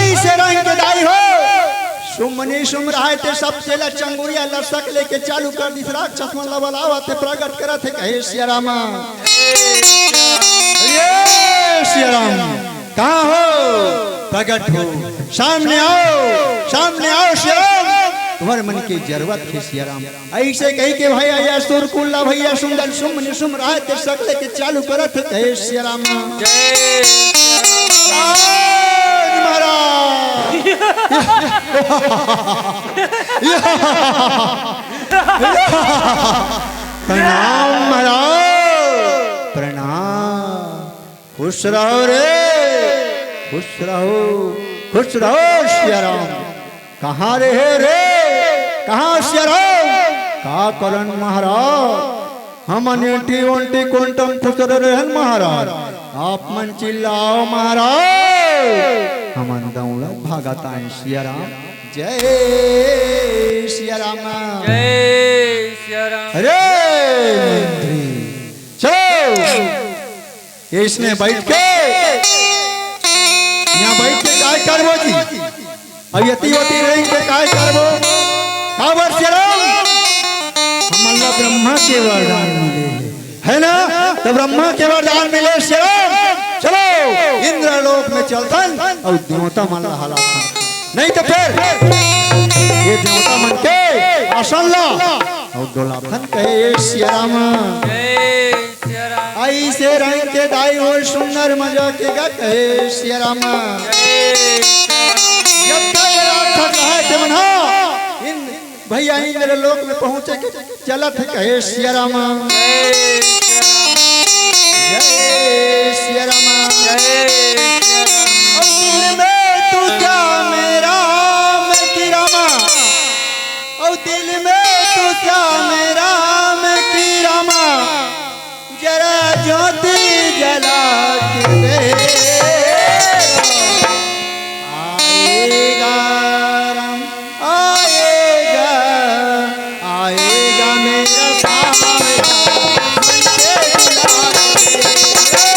ऐसे रंग के दाई हो, सुमनी सुम रहाय ते सब तेला चंगुरिया लसक लेके चालू कर दिस। राक्षस मन ला बलावत हे, प्रगट करत हे, कहे सिया रामा। ये सिया राम, कहाँ हो? प्रगट हो, सामने आओ, सामने आओ सिया राम, तुम्हर मन के जरूरत हे सिया राम। ऐसे कही के भैया, ये असुर कुल ला भैया सुंदर सुम निसुम राय ते सकले के चालू करत हे, कहे सिया राम। जय। आज महाराज। प्रणाम महाराज, प्रणाम। खुश रहो रे, खुश रहो, खुश रहो सिया राम। कहाँ रहे रे, कहाँ सिया राम? का करन महाराज, हमन एंटी ओंटी कोंटम खुसरे रहन महाराज। आप मन चिल्लाओ महाराज, हमन दौड़त भागत आए सिया राम। जय सिया राम। जय सिया राम। अरे मंत्री, चलो। ये इसने बैठ के, यहाँ बैठ के काय करबो जी? अब यति वति रंग के काय करबो? काबर सिया राम? हमन ला ब्रह्मा के वरदान मिले हे, है ना? तो ब्रह्मा के वरदान मिले सिया राम। चलो, इंद्रलोक में चलथन अउ देवता मन ला हलाथन। नहीं तो फिर ये देवता मन के आसन ला अउ डोलाथन, कहे सिया राम। जय सिया राम। ऐसे रंग के दाई हो सुंदर मजा के गा, कहे सिया राम। जय सिया राम। जब तक ये रात ठंडा है के मना, इन भैया इंद्रलोक में पहुंचे के चलत हे, कहे सिया रामा। जय सिया रामा। और दिल में तू श्याम राम की रामा, और दिल में तू श्याम राम की रामा, जरा ज्योति जला के दे। आएगा राम, आएगा, आएगा मेरा सावरा, मन से बुला के दे।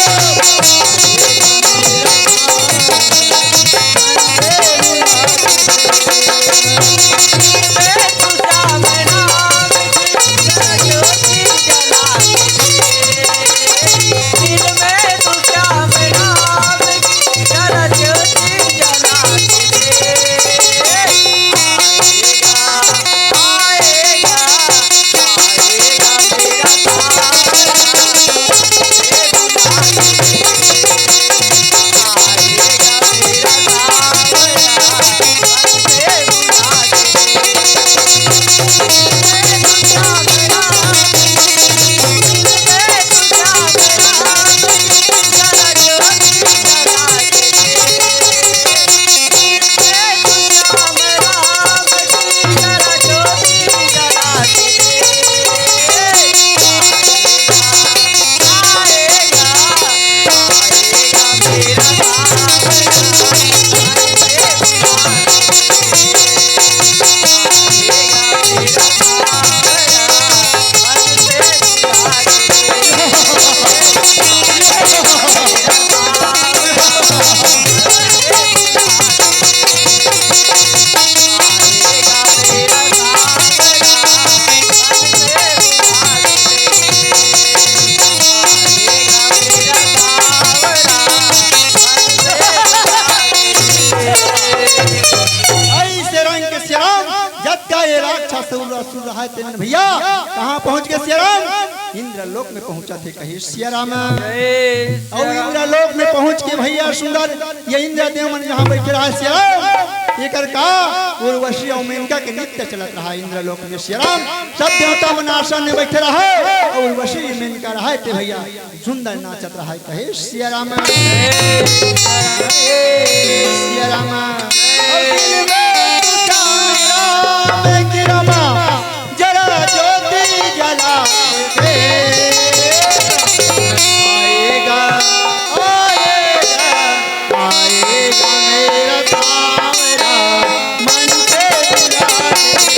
ऐसे रंग के सिया राम, जतका ये राक्षस असुर, असुर रहा है तेन भैया, कहाँ पहुँच गए सिया राम? इंद्रलोक में पहुँचा थे, कहे सिया राम। और इंद्रलोक में पहुँच के भैया सुंदर, ये इंद्रदेव मन जहाँ बैठे रहा सिया राम, एकर का उर्वशी और मेनका के नृत्य चलत रहा इंद्रलोक में सिया राम। सब देवता मन आसन में बैठे रहा और उर्वशी मेनका रहा थे भैया। सुंदर नाचत रहा है, कहे सिया राम। सिया राम। और दिल में तू श्याम राम की रामा, जरा ज्योति जला के दे। आएगा, आएगा, आएगा मेरा सावरा, मन से बुला के।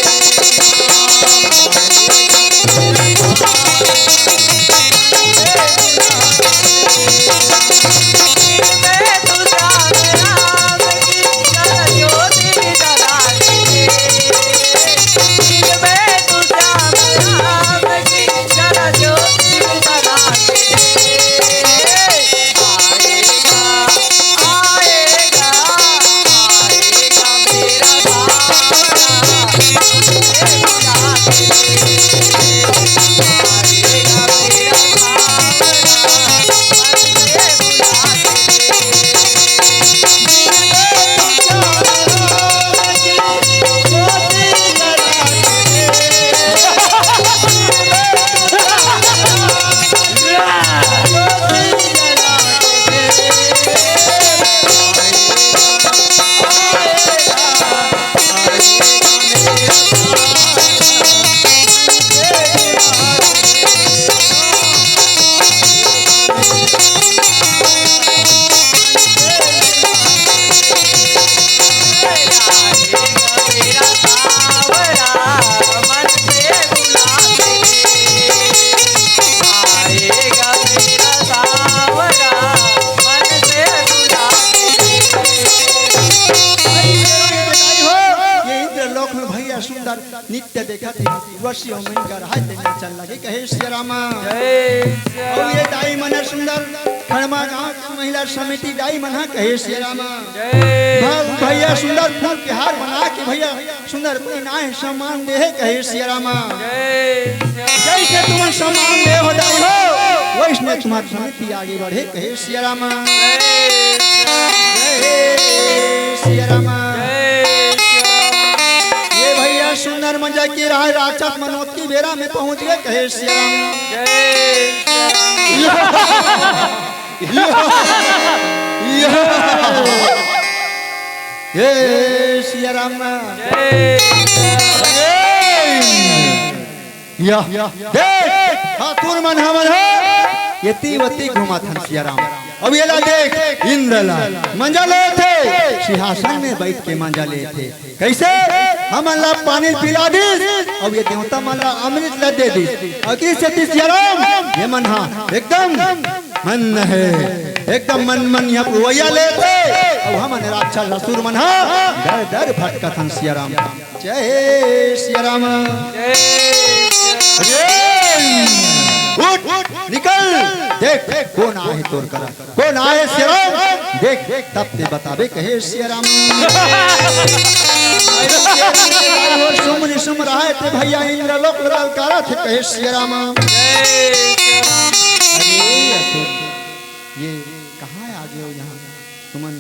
ये इंद्रलोक में भैया सुंदर नृत्य देखत हे, वशी अउ मेनका रहत हे, नाचन लगे, कहे सिया रामा। जय सिया और ये दाई मन सुंदर खड़मा गांव के महिला समिति दाई मन ह, कहे सिया रामा। जय भा-, भैया सुंदर फूल के हार बना के भैया सुंदर पहिनाए सम्मान दे हे, कहे सिया रामा। जय सिया जैसे तुमन सम्मान दे हो दाई हो, वैसने तुम्हार समिति आगे बढ़े, कहे सिया रामा। जय सिया जय सिया रामा। जय सिया ये भैया सुंदर नर मंजा के राय राक्षस मनोत की बेरा में पहुंच गए, कहे सिया राम। हे सिया राम। या देख, ठाकुर मन हमन ह एती वती घुमत हन सिया राम। अब एला देख, इंद्र ला मंजा लेथे, सिंहासन में बैठ के मंजा लेथे। कैसे? हमन ला पानी पिला दिस, अब ये देवता मन ला अमृत ला दे दिस। अकी सेती सिया राम, ये मन हा एकदम मन है, एकदम मन मन यहाँ पुवैया लेथे। अब हमन राक्षस असुर मन हा डर डर भटकत हन सिया राम। जय सिया राम। अरे, उठ, उठ, निकल, देख, देख, कौन आहे तोर करा? कौन आहे सिया राम? देख, तब ते बताबे, कहे सिया राम। अरे, सुम निसुम रहा थे भैया, इंद्रलोक ललकारा थे, कहे सिया राम। अरे, असुर, ये कहाँ आ गए हो यहाँ? तुमन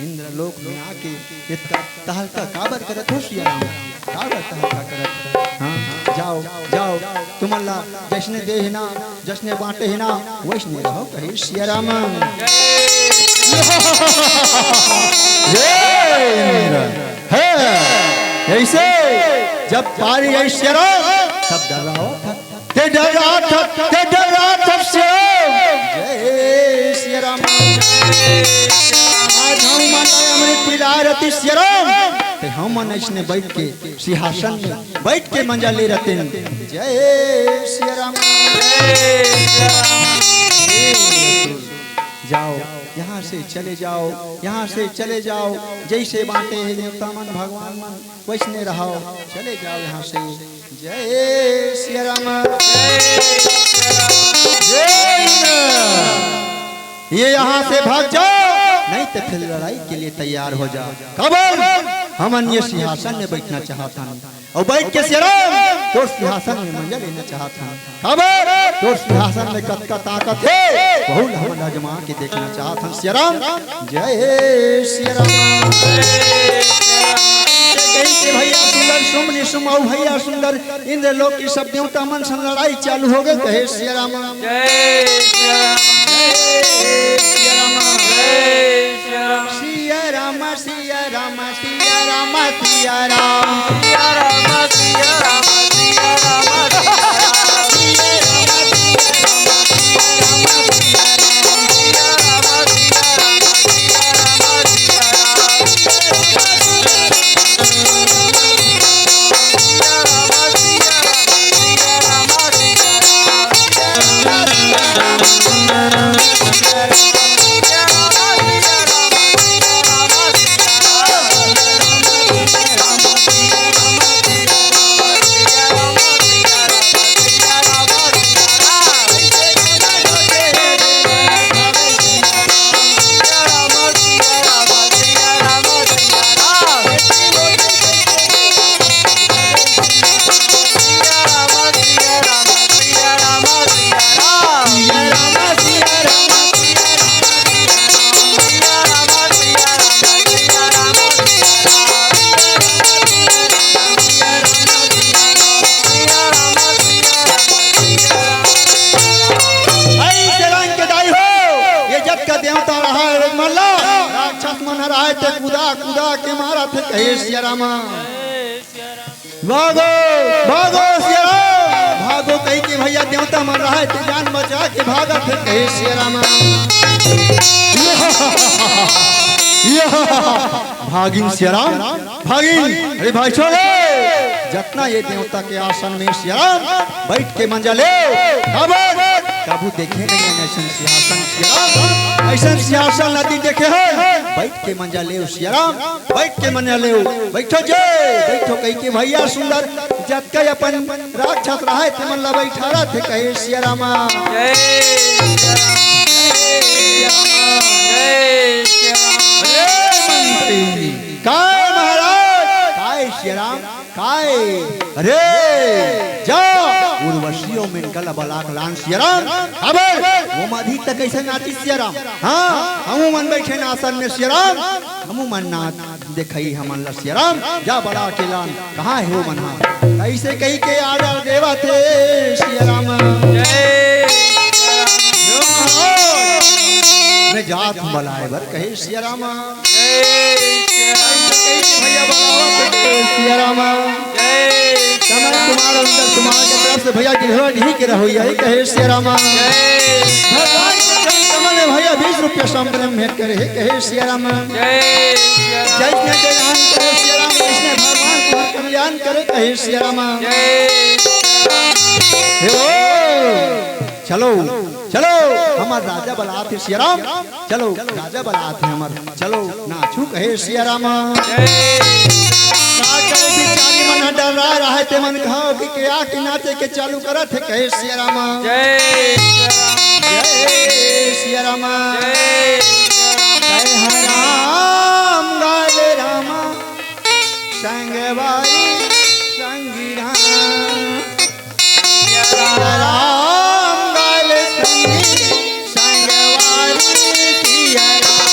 इंद्रलोक में आके इतना तहलका काबर करत हो सिया राम? काबर तहलका करत हो? हाँ, जाओ, जाओ, तुमन ला जैसने दे हे ना, जैसने बांटे हे ना, वैसने रहो, कहे सिया राम। हे इंद्र, हे, ऐसे जब पारी आई सिया राम, तब डर रहा हो, तब ते डर रहा था, ते डर रहा था सिया राम। जय सिया राम। आज हमन अमृत पिला रति सिया राम, ते हमन इसने बैठ के सिंहासन में बैठ के मंजा ले रतिन। जय सिया राम। जाओ, यहाँ से चले जाओ, यहाँ से चले जाओ। जैसे बांटे हे देवता मन, भगवान मन, वैसने रहो, चले जाओ यहाँ से। जय सिया राम। जय सिया राम। ये यहाँ से भाग जाओ, नहीं तो फिर लड़ाई के लिए तैयार हो जाओ। काबर? हमन ये सिंहासन में बैठना चाहत हन, अउ बैठ के सिया राम तोर सिंहासन में मंजा लेना चाहत हन। काबर? तोर सिंहासन में कतका ताकत हे, वहू ला हमन आजमा के देखना चाहत हन सिया राम। जय सिया राम। कहि के भैया सुंदर, सुम निसुम अउ भैया सुंदर, इंद्रलोक की सब देवता मन से लड़ाई चालू हो गए। कहे सिया राम। जय सिया राम। जय सिया राम। जय सिया राम। सिया राम, सिया राम, सिया राम, सिया राम। सिया राम, सिया राम, सिया राम, सिया राम। ऐसे रंग के दाई हो, ये जतका देवता रहा है, मल्ला, राक्षस मन रहा है, ते कुदा, कुदा के मारा थे, कहे सिया रामा। भागो, भागो सिया राम, भागो कहि के भैया देवता मन रहा है, ते जान बचा के भागा थे, कहे सिया रामा। भागिन सिया राम, भागिन, अरे भाई छोड़े, जतना ये देवता के आसन में सिया राम बैठ के मंजा ले, काबर? कभू देखे नहीं है ऐसन सिंहासन सिया राम, ऐसन सिंहासन नदी देखे है, बैठ के मंजा ले सिया राम, बैठ के मंजा ले, बैठो जे, बैठो कहि के भैया सुंदर, जतका अपन राक्षस रहा है, ते मन ला बैठा रहा थे, कहे सिया रामा। जय सिया राम, जय सिया राम, जय सिया राम। अरे मंत्री, काय महाराज, काय सिया राम, काय? अरे जा, उर्वशी अउ मेनका ला बला के लान सिया राम। अबे वो मधी तक कैसे नाची सिया राम? हाँ, हमू मन बैठे ना आसन में सिया राम, हमू मन नाच देखई हमन ला सिया राम, जा बला के लान, कहाँ हे ओ मन हा? कइसे कहि के आडर देवत हे सिया राम। जय मैं जात हूँ बलाए बर कहे सिया राम। जय कइसे कहि के भैया बलावत हे सिया राम। जय कमल कुमार अंदर कुमार के तरफ से भैया गिरहवा ढीके रहोइया हे कहे सिया राम। जय भगवान के चरण कमल में भैया बीस रुपया संप्रेम भेंट करे हे कहे सिया राम। जय सिया राम। जइसने जय राम करे सिया राम, वइसने भगवान तुम्हार कल्याण करे कहे सिया राम। जय हे ओ, चलो, चलो, हमर राजा बलात हे सिया राम, चलो, राजा बलात हे हमर, चलो, नाचू कहे सिया राम। जय का करे बिचारी मन ह डर्रा रहय, ते मन कहा कि के आके नाचे के चालू करत हे कहे सिया राम। जय सिया राम। जय सिया राम। जय सिया राम। जय हराम गाले रामा संगवारी संगी राम। राम गाले संगी संगवारी सिया राम।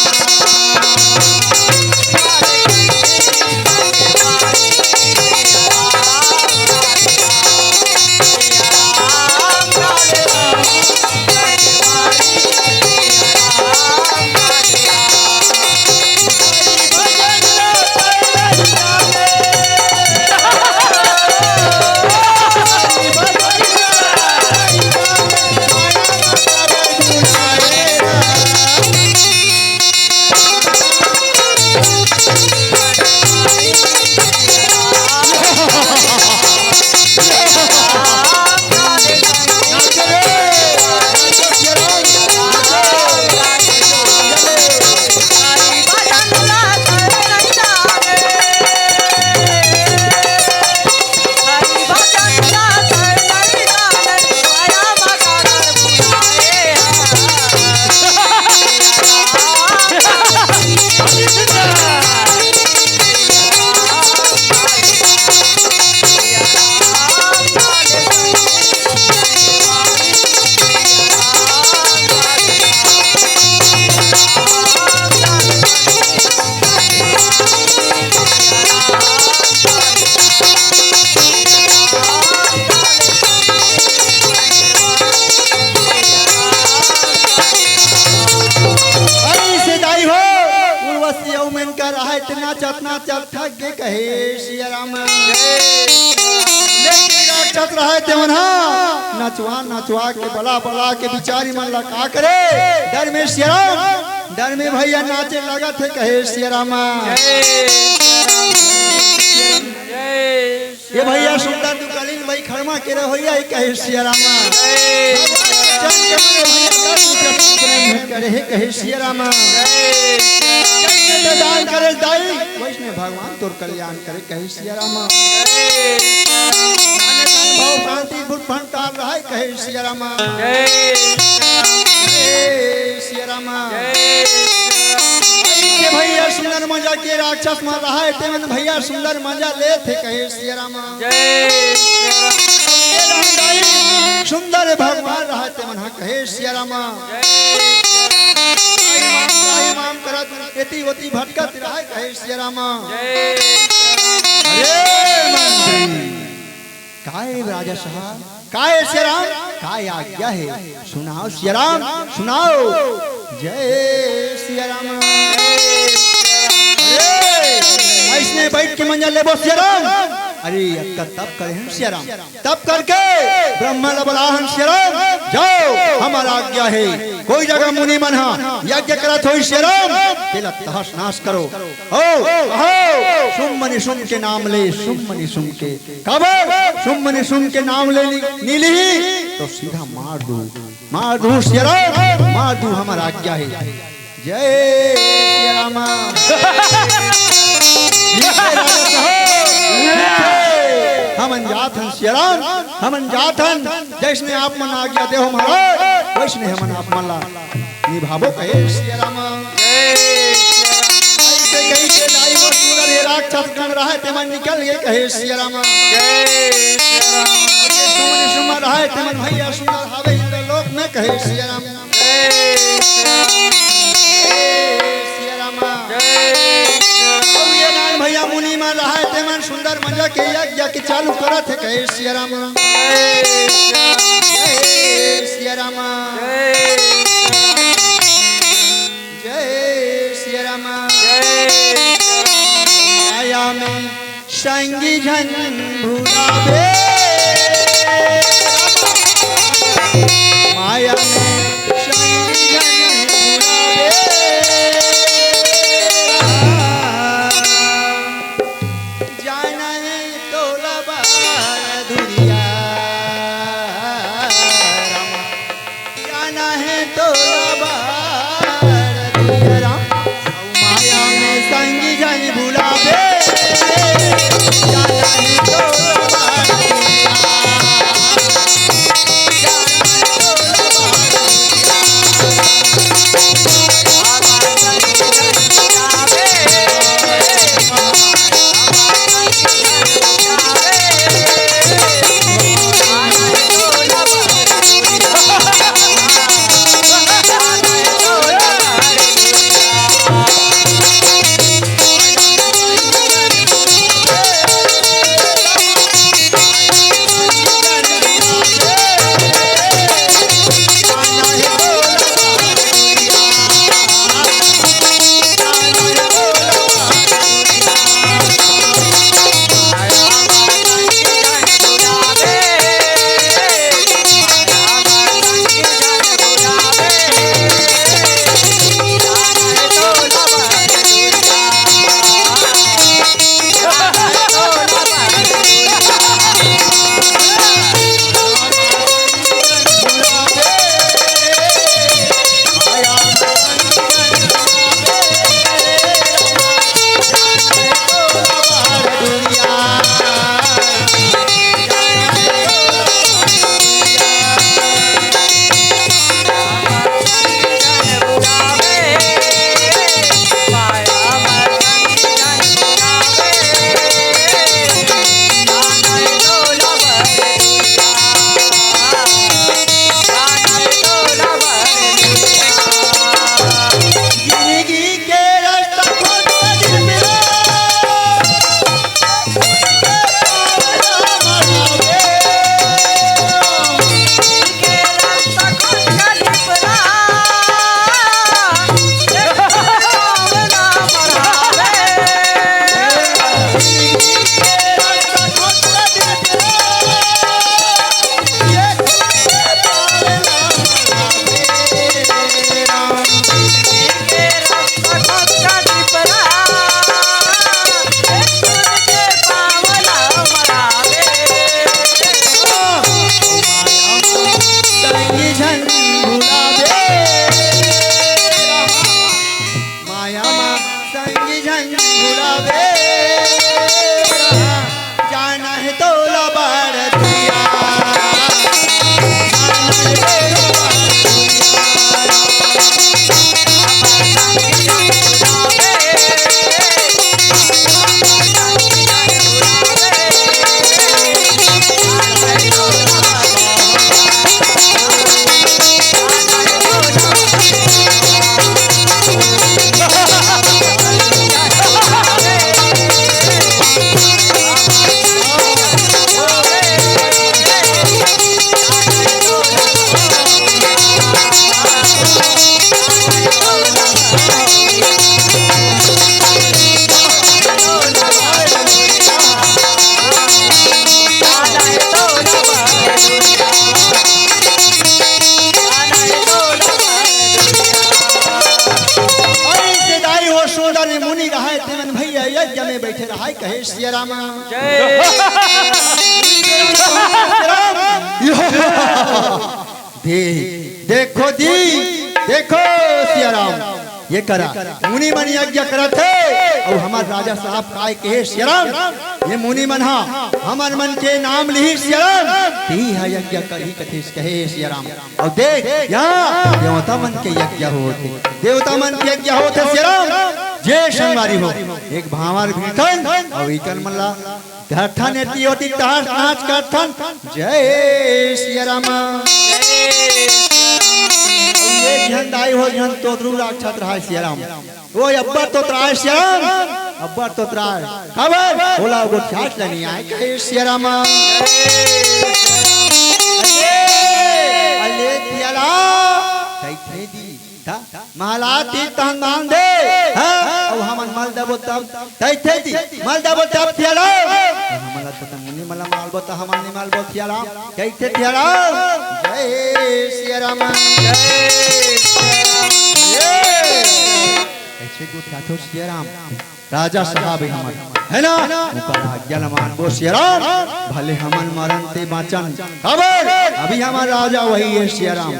अरे से दाई हो, उर्वशी अउ मेनका रहय, इतना चतना चल थक गे कहे सिया राम। लेकिन राक्षस रहय तेमन हा नचवा नचवा के बला बला के बिचारी मन ला का करे, डर में सिया राम, डर में भैया नाचे लगत हे कहे सिया राम। ये भैया सुंदर तू कलीन भाई खड़मा के रहोइया ही कहे सिया राम। भगवान के चरण कमल में भैया दस रुपया संप्रेम भेंट करे हे कहे सिया राम। जइसे तो दान करे दाई, वइसने भगवान तोर कल्याण करे कहे सिया राम। भाव शांति गुण भंडार रहय कहे सिया राम। जय सिया राम। जय। के भैया सुंदर मंजा के राक्षस मन रहय, तेमन भैया सुंदर मंजा लेथे कहे सिया राम। जय सिया राम। ये रामदाई सुंदर भगवान रहय, तेमन ह कहे सिया राम। जय सिया राम। माम करत एती ओती भटकत रहय कहे सिया राम। जय सिया राम। अरे मंत्री, काय राजा साहब, काय सिया राम, काय आज्ञा हे? सुनाओ सिया राम, सुनाओ। जय सिया राम। अरे, अइसने बइठ के मंजा लेबो सिया राम। अरे, अतका तप करे हन सिया राम, तप करके ब्रह्मा ला बलाहन सिया राम, जाओ, हमर आज्ञा हे, कोई जगह मुनि मन ह यज्ञ करत होही सिया राम, तेला तहस नहस करो। ओ, ओ, सुम मनि सुम के नाम ले, सुम मनि सुम के। काबर? सुम मनि सुम के नाम ले नी, नी लिही, तो सीधा मार दू। मार दू सिया राम, मार दू, हमर आज्ञा हे। जय सिया राम। हमन जात हन सिया राम, हमन जात हन। जइसने आप मन आज्ञा देहो महाराज, वइसने हमन आप मन ला निभाबो कहे सिया राम। जय सिया राम। अइसे कहि के दाई हो सुंदर ये राक्षस गण रहय, तेमन निकल गे कहे सिया राम। जय सिया राम। अइसे सुमन सुमन रहय, तेमन भैया सुंदर हावे इंद्र लोक में कहे सिया राम। जय सिया राम। जय सिया राम। जय सिया राम। अउ ये भैया मुनि मन रहाय, ते मन सुंदर मजा के यज्ञ के चालू करत हे, कहे सिया राम। जय सिया राम। जय सिया राम। माया में संगी झन भुलावे। माया में संगी झन भुलावे। जाना हे तोला बार दुरिया। जाना हे तोला बार दुरिया। माया में संगी झन भुलावे। जाना हे तोला बार दुरिया। माया मा संगी झन भुलावे। जाना हे तोला बार दुरिया। अरे, से दाई हो सुंदर मुनि रहाय, तेमन भैया यज्ञ में बैठे रहाय, कहे सिया राम। जय। दे, देखो जी, देखो सिया राम, ये करा, मुनि मन यज्ञ करत हे, अउ हमर राजा साहब काय कहे सिया राम, ये मुनि मन हा हमर मन के नाम लिही सिया राम, ती हा यज्ञ करही कथे कहे सिया राम। अउ देख, यहाँ देवता मन के यज्ञ होत हे, देवता मन के यज्ञ होत हे सिया राम। जे संगवारी हो, एक भांवर भीड़थन, अउ इकन मन ला धरथन एती ओती टहस नहस करथन। जय सिया राम। ये झन दाई हो, झन तोतरू राक्षस रहा सिया राम। वो अब्बड़ तोतरा हे सिया राम। अब्बड़ तोतराय। काबर? ओला गोठियात ल नइ आय, कहे सिया राम। अरे, अरे, सिया राम। कहिथे जी, त महला तीर तहन दान दे। हाँ? अउ हमन मल देबो तब, कहिथे जी, मल देबो तब सिया राम। हमन ला तो मुनि मन ला मालबो त हमन नइ मालबो सिया राम। कहिथे सिया राम। जय सिया राम। जय सिया राम। ये। कइसे गोठियाथो सिया राम। राजा साहब हे हमर, हे ना? ओकर आज्ञा ल मानबो सिया राम, भले हमन मरन ते बाँचन। काबर? अभी हमर राजा वही हे सिया राम,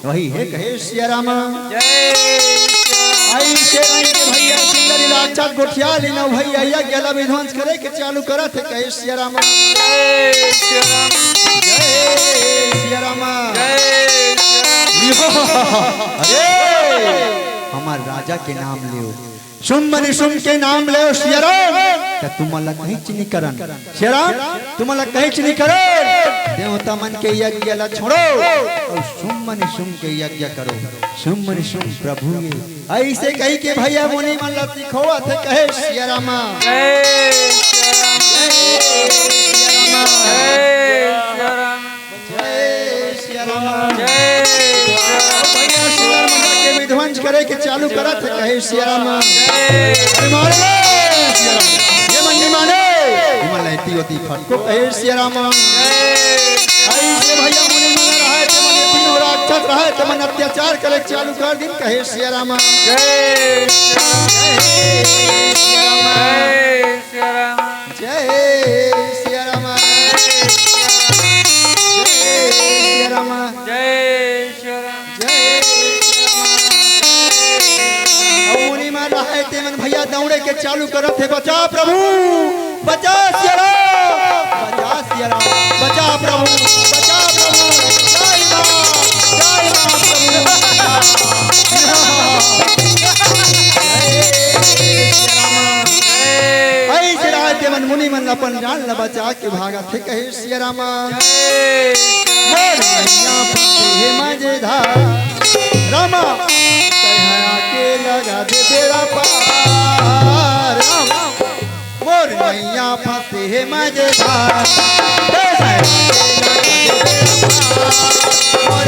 वही हे कहे सिया राम। जय सिया राम। अइसे रंग के भइया सुंदरी राक्षस गोठिया लीन भइया, यज्ञ ल विध्वंस करे के चालू करत हे कहे सिया राम। जय सिया राम। जय सिया राम। जय सिया राम। अरे, हमर राजा के नाम लेव। शुंभ निशुंभ के नाम लेव सिया राम, त तुमन ला कहींच नइ करन। सिया राम, तुमन ला कहींच नइ करन। देवता मन के यज्ञ ला छोड़ो अउ शुंभ निशुंभ के यज्ञ करो। शुंभ निशुंभ प्रभु हे। अइसे कहि के भइया मुनि मन ला सिखोवत हे कहे सिया राम। जय सिया राम। जय सिया राम। जय सिया राम। जय सिया राम। जय सिया राम। भइया सुंदर मना के विध्वंस करे के चालू करत हे, कहे सिया राम। जय। अरे मार ले, सिया राम। ये मन नइ माने। ये मन लेती होती फटको, कहे सिया राम। जय। अइसे भइया मुनि मन रहे, ते मन तीनों राक्षस रहे, ते मन अत्याचार करे चालू कर दिन, कहे सिया राम। जय सिया राम। जय सिया राम। जय सिया राम। जय सिया राम। जय सिया राम। जय सिया राम। जय सिया राम। अउ मुनि मन रहे ते मन भइया दौड़े के चालू करत हे, बचा प्रभु, बचा सिया राम, बचा सिया राम, बचा प्रभु, बचा प्रभु, जय माँ, जय माँ प्रभु। जय सिया राम। अइसे रहे ते मन मुनि मन अपन जान ल बचा के भागत हे, कहे सिया राम। मोर नैया फंसे हे मझधार, रामा, तैं आके लगा दे बेड़ा पार, रामा। मोर नैया फंसे हे मझधार, तैं आके लगा दे बेड़ा पार। मोर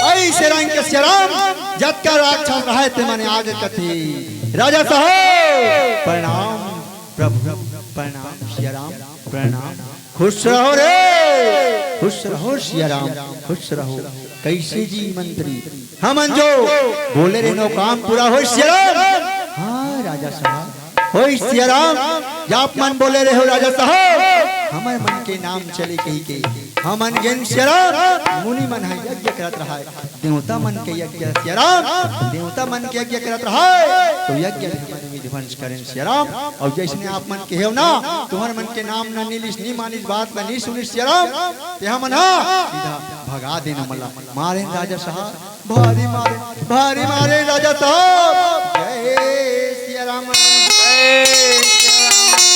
अइसे रंग के सिया राम, जतका राक्षस रहे ते मने आगे कथे। राजा साहब, प्रणाम प्रभु, प्रणाम सिया राम, प्रणाम। खुश रहो रे, खुश रहो सिया राम, खुश रहो। कइसे जी मंत्री, हमन जो बोले रहे न काम पूरा होय सिया राम। हाँ राजा साहब, होय सिया राम, जो आप मन बोले रहे हो राजा साहब, हमर मन के नाम चले कहिके। हमन गेन सियाराम, मुनि मन ह यज्ञ करत रहय, देवता मन के यज्ञ सियाराम, देवता मन के यज्ञ करत रहय, तो यज्ञ में हमन विध्वंस करेन सियाराम। अउ जइसने आप मन कहेव ना, तुंहर मन के नाम न निलिस, नी मानिस, बात ल नी सुनिस सियाराम, ते हमन ह सीधा भगा देन ओमन ला। मारेन राजा साहब, भारी मारे, भारी मारे राजा साहब। जय सिया राम।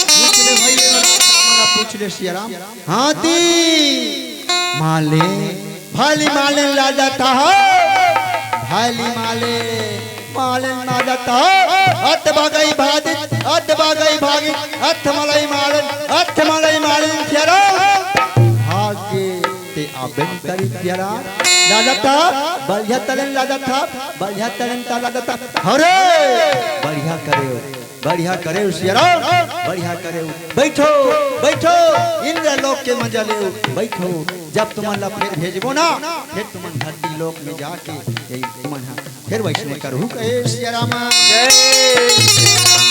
पूछ ले भैया, पूछ ले सिया राम। हाथी माले, भाली माले राजा साहब, भाली माले, माले राजा साहब। अत बागई भादित, अत बागई भागित, अत मलई माले, अत मलई माले सिया राम। भाग्य ते अबेन करी प्यारा। लादत हा, बढ़िया तरेन लादत हा, बढ़िया तरेन ता लादत हा। अरे! बढ़िया करेव, बढ़िया करेव सियाराम, बढ़िया करेव। बैठो, बैठो, इंद्र लोक के मजा लेव, बैठो। जब तुमन ला फेर भेजबो ना, फेर तुमन धरती लोक में जाके यही तुमन हा फेर वैसने करहू कहे सिया रामा। जय सिया राम।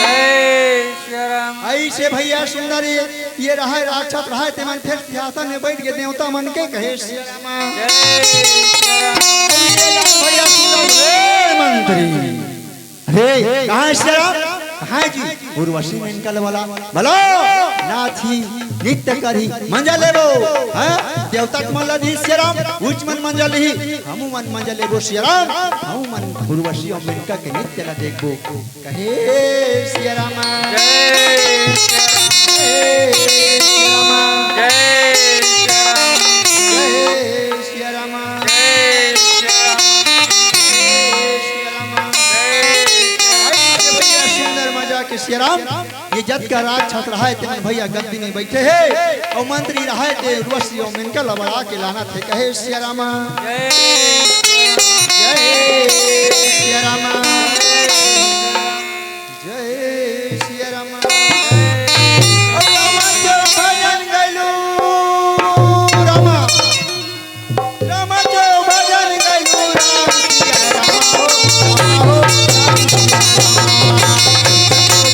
जय सिया राम। ऐसे भैया सुंदर ये, ये रहे राक्षस रहे, ते मन फेर सिंहासन में बैठ के देवता मन के कहे सिया रामा। जय सिया राम। भैया सुंदर, हे मंत्री, अरे, कहाँ है सिया राम? कहाँ है जी? उर्वशी मेनका ल बला, बला, नाची, नृत्य करही, मजा लेबो, हाँ? देवता के मन ला दी सिया राम, उच मन मजा लेही, हमू मन मजा लेबो सिया राम, हमू मन उर्वशी अउ मेनका के नृत्य ला देखबो। कहे सिया राम। जय सिया राम। जय सिया राम। जय सिया राम। जय सिया राम। जय सिया राम। जय सिया राम। जय सिया राम। अरे भैया, सुंदर मजा के सिया राम। ये जतका राक्षस रहा है, तेमन भैया गद्दी में बैठे हे, अउ मंत्री रहा है, ते उर्वशी अउ मेनका ल बला के लानत हे, कहे सिया रामा। जय सिया रामा। जय सिया रामा। अउ रामा के भजन गइलू रामा। रामा के भजन गइलू राम सिया रामा हो, रामा हो, राम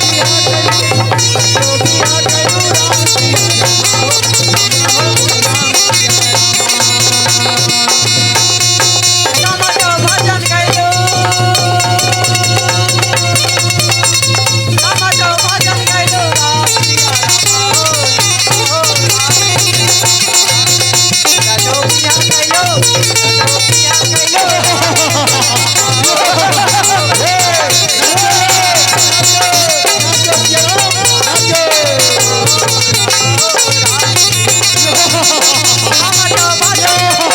सिया रामा।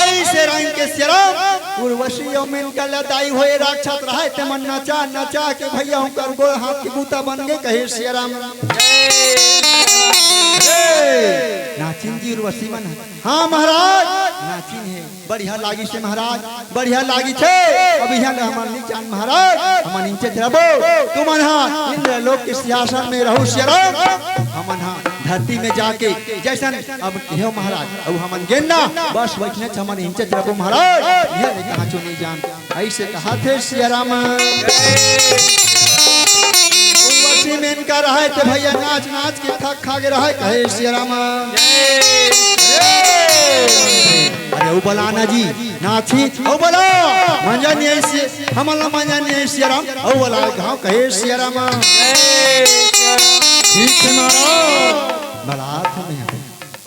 ऐसे रंग के सियाराम उर्वशी अउ मेनका ल दाई होए राक्षस रहे, ते मन नचा नचा के भैया ओकर गोड़ हाथ के बूता बन गे, कहे सियाराम। ए, नाचिन जी उर्वशी मन। हाँ महाराज, नाचिन हे। बढ़िया लागिस हे महाराज, बढ़िया लागिस हे। अब इहाँ ले हमन नी जान महाराज, हमन इंचे च रबो। तुमन हा इंद्र लोक के सिंहासन में रहू सियाराम, हमन हा धरती में जाके जइसन अब कहेव महाराज, अब हमन गेन ना, बस वइसने च हमन इंचे च रबो महाराज। इहाँ ले कहाँ चो नी जान। ऐसे कहा थे सियाराम। उर्वशी मेनका रहे ते भैया नाच नाच के थक खा गे रहे, कहे सियाराम। अरे ओ बला ना जी, नाची, ओ बला, मजा नी आइस, हमन ला मजा नी आइस सियाराम, ओ बला गाँव कहे सियाराम। ठीक हे महाराज, बला था मैं।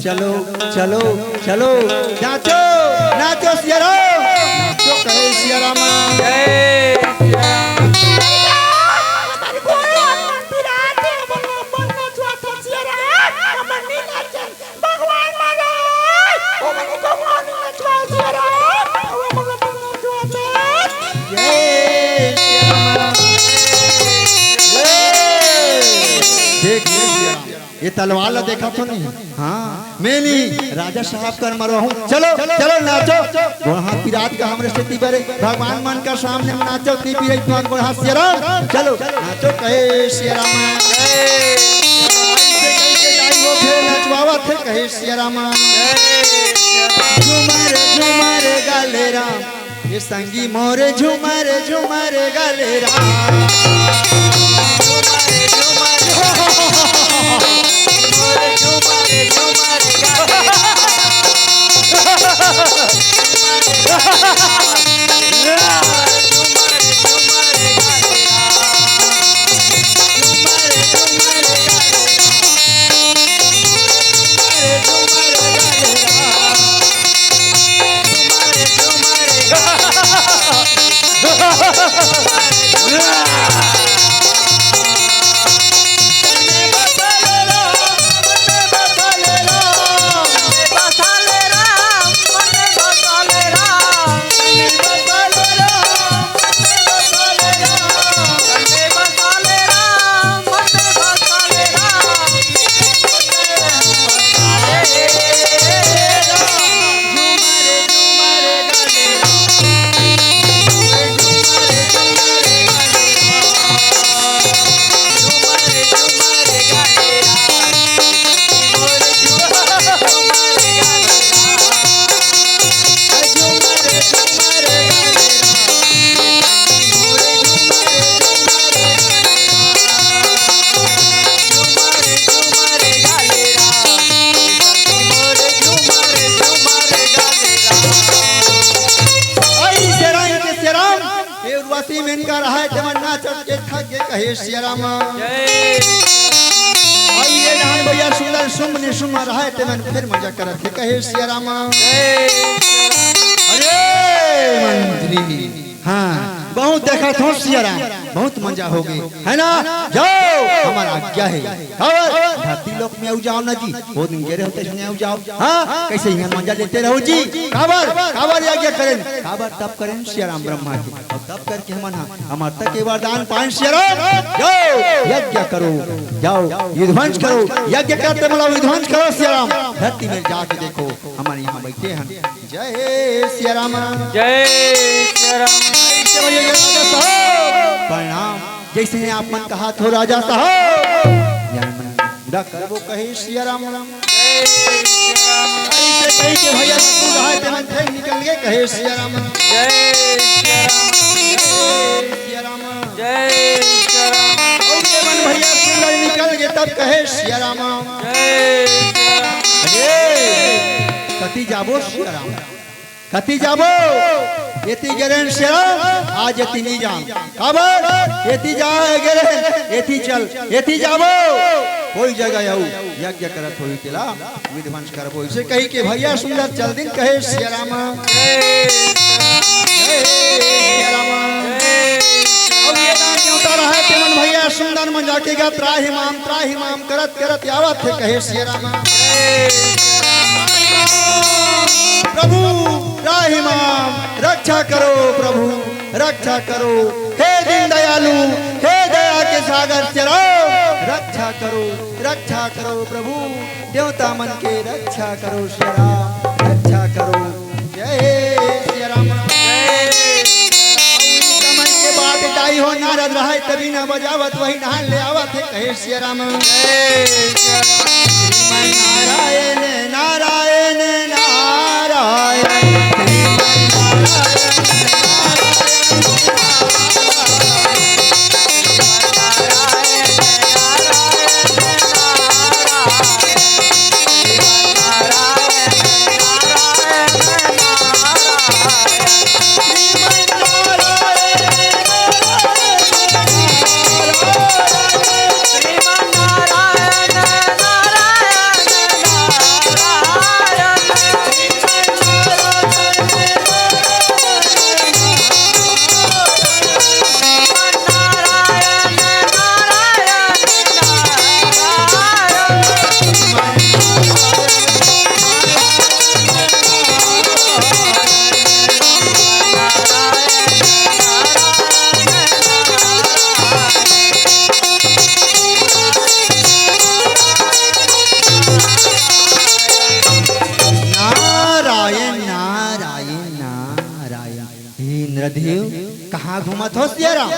चलो, चलो, चलो, नाचो, नाचो सियाराम, नाचो कहे सियाराम। जय सियाराम। भगवान महाराज, ओ मने भगवान नचवा सियाराम, ओ मने नचवा। जय सियाराम। जय। देख, देख सियाराम। ये तलवार ला देखा तो नहीं? हाँ, मैं नहीं, राजा साहब कर मरवा हूँ। चलो, चलो नाचो। गोड़ हाथ पिरात का हमरे सेती बरे, भगवान मन का सामने नाचो, ती पिराई तुम गोड़ हाथ सियाराम। चलो, नाचो कहे सियाराम। वो फेर नचवावत हे कहे सिया रामा। झूमर झूमर गाले राम, ये संगी मोरे झूमर झूमर गाले राम। आई शेराइन के शेराइन, ये उर्वशी मेनका रहाय तेमन नाचत के थक गे कहे सिया रामा। जय। अउ ये रहन भैया सुंदर सुम निसुम रहाय तेमन फेर मजा करत हे कहे सिया रामा। जय। अरे मंत्री, हाँ, बहुत देखत हों सिया राम, बहुत मजा होगे, है ना? जाओ, हमर आज्ञा हे। काबर? धरती लोक में अउ जाओ ना जी, वो दिन गे रहे हो तइसने अउ जाओ। हाँ, कइसे इहाँ मजा लेते रहो जी? काबर? काबर यज्ञ करेन? काबर तप करेन सिया राम ब्रह्मा के? अउ तप करके हमन हा, हमर तक के वरदान पाएन सिया राम। जाओ, यज्ञ करो, जाओ, विध्वंस करो, यज्ञ करते मतलब विध्वंस करो सिया राम। धरती में जाके देखो, हमन इहाँ बइठे हन। जय हे सिया राम। जय सिया राम। जय भैया, ये राजा साहब। प्रणाम। जइसे आप मन कहा थो राजा साहब, या मन पूरा करबो कहे सिया राम। जय सिया राम। अइसे कहि के भैया तू रहा तेमन फेर निकल गे कहे सिया राम। जय सिया राम। जय सिया राम। जय सिया राम। अउ ये मन भैया सुंदर निकल गे तब कहे सिया राम। जय सिया राम। अरे, कति जाबो सिया राम? कति जाबो? एती गे रेन सिया राम, आज एती नी जान। काबर? एती जा गे रेन, एती चल, एती जाबो। कोई जगह अउ यज्ञ करत होही तेला विध्वंस करबो। अइसे कहि के भैया सुंदर चल दिन कहे सिया राम। जय सिया राम। अउ ये ना देवता रहा तेमन भैया सुंदर मन जाके गा त्राहि माम, त्राहि माम करत करत आवत हे कहे सिया राम। प्रभु त्राहि माम, रक्षा करो प्रभु, रक्षा करो। हे दीन दयालु, हे दया के सागर सिया राम, रक्षा करो, रक्षा करो प्रभु, देवता मन के रक्षा करो सिया राम, रक्षा करो। जय सिया राम। जय। अउ इस समय के बात दाई हो नारद रहाय तबीना बजावत वही नहान ले आवत हे कहे सिया राम। जय सिया राम। श्रीमन नारायण, नारायण, नारायण। श्रीमन नारायण, नारायण, नारायण। नारायण, नारायण, नारायण। हे इंद्रदेव, कहाँ घूमत हो सिया राम?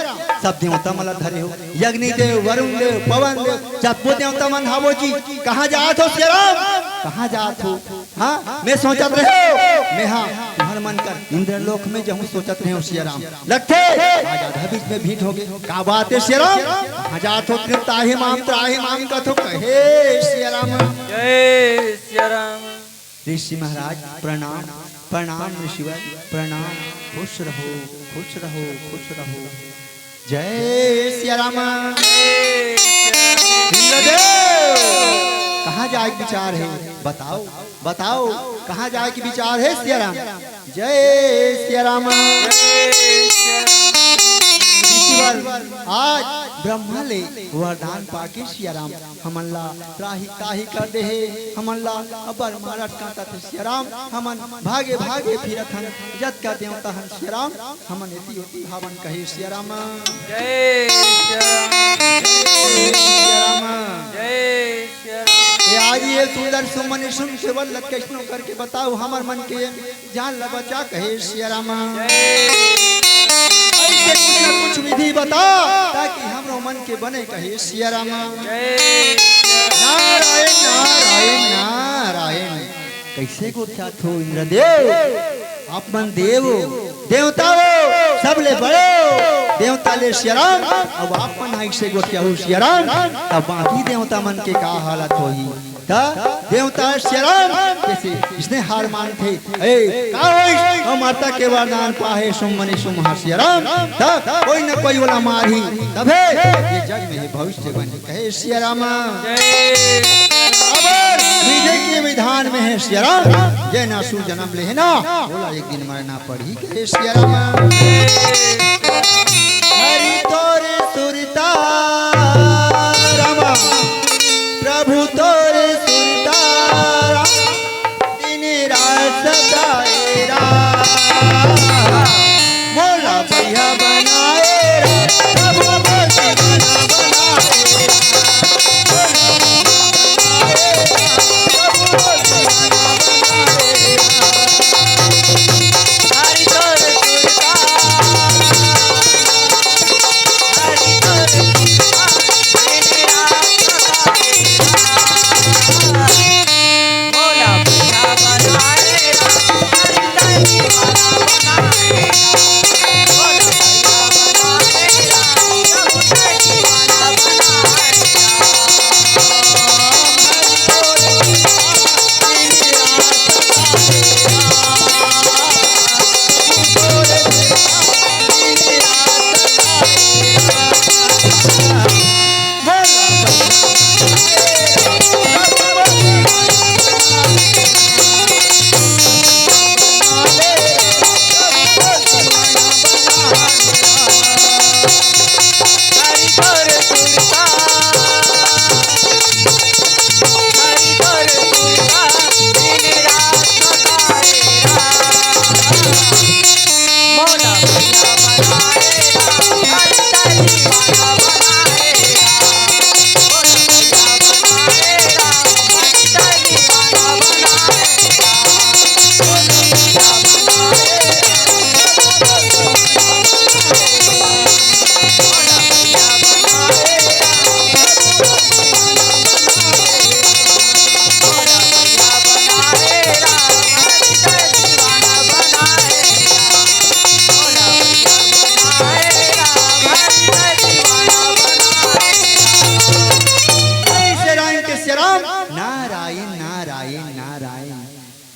सब देवता मन ला धरे हो, अग्नि देव, वरुण देव, पवन देव, जतको देवता मन हावो जी, कहाँ जात हो सिया राम? कहाँ जात हो? हाँ, मैं सोचत रहे हो, मैं हाँ, तुम्हर मन कर इंद्रलोक में जाहूँ सोचत रहे हो सिया राम। लगथे, आज आधा बीच में भेंट होगे। का बात हे सिया राम? कहाँ जात हो? त्राहि माम, त्राहि माम कथो कहे सिया राम। जय सिया राम। ऋषि महाराज प्रणाम, प्रणाम ऋषिवर, प्रणाम। खुश रहो, खुश रहो, खुश रहो। जय सिया राम। इंद्रदेव, कहाँ जाए के विचार हे? बताओ, बताओ, कहाँ जाए के विचार हे सिया राम? जय सिया राम। ऋषिवर, आज ब्रह्मा ले वरदान पाके सिया राम हमन ला त्राहि त्राहि कर दे हे, हमन ला अब्बड़ मारत काटत हे सिया राम, हमन भागे भागे फिरत हन, जतका देवता हन सिया राम, हमन एती ओती भावन कहे सिया राम। जय सिया राम। जय सिया राम। जय सिया राम। ये आज ये सुंदर सुमन सुन के वल्लभ कइसनो करके बताओ, हमर मन के जान ला बचा कहे सिया राम। जय। ऐसे कुछ ना कुछ विधि बता, ताकि हमरो मन के बने कहे सिया राम। जय। नारायण, नारायण, नारायण। कइसे गोठियाथो इंद्रदेव? आप मन देव हो, देवता हो, सबले बड़े हो, देवता ले सिया राम। अब आप मन अइसे गोठियाहू सिया राम, तब बाकी देवता मन के का हालत होही? त देवता सिया राम कइसे इसने हार मानथे। ए, का होइस? हम माता के वरदान पाहे सुमन सुमहा सिया राम। त कोई न कोई ओला मारही, तभे ये जग में हे भविष्य बनही कहे सिया राम। अबर विजय के विधान में हे सिया राम, जे नर असुर जनम लेहे ना, ओला एक दिन मरना पड़ही कहे सिया राम। हरि तोर सुरता राम, प्रभु तोर सुरता राम, दिन रात सताए राम। मोला बढ़िया बनाए राम, प्रभु मोर दीवाना बनाए राम। ऐसे राम के सिया राम, नारायण, नारायण, नारायण।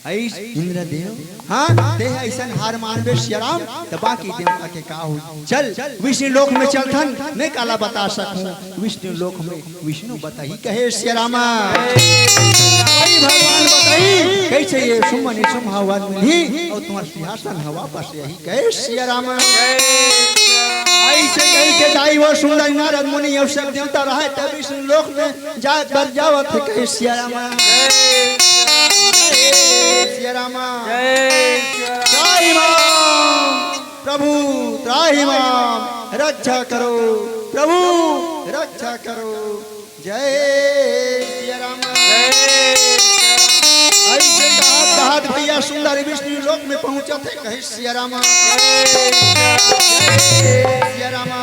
ऐस इंद्रदेव, हाँ, ते ह अइसन हार मानबे सिया राम, त बाकी देवता के का होही? चल, विष्णु लोक में चलथन, मैं काला बता सकहूँ, विष्णु लोक में विष्णु बताही कहे सिया राम। वही भगवान बताही, कइसे ये सुमन सुमहा वर मिलही, अउ तुम्हर सिंहासन ह वापस आही कहे सिया राम। अइसे कहिके दाई वो सुंदर नारद मुनि अउ सब देवता रहय, तब विष्णु लोक में जात बर जावत हे कहे सिया राम। सिया राम। त्राहि माम, प्रभु त्राहि माम, रक्षा करो, प्रभु रक्षा करो। जय सिया राम। अइसे कहत कहत भैया सुंदर विष्णु लोक में पहुंचत हे, कहे सिया रामा। सिया रामा।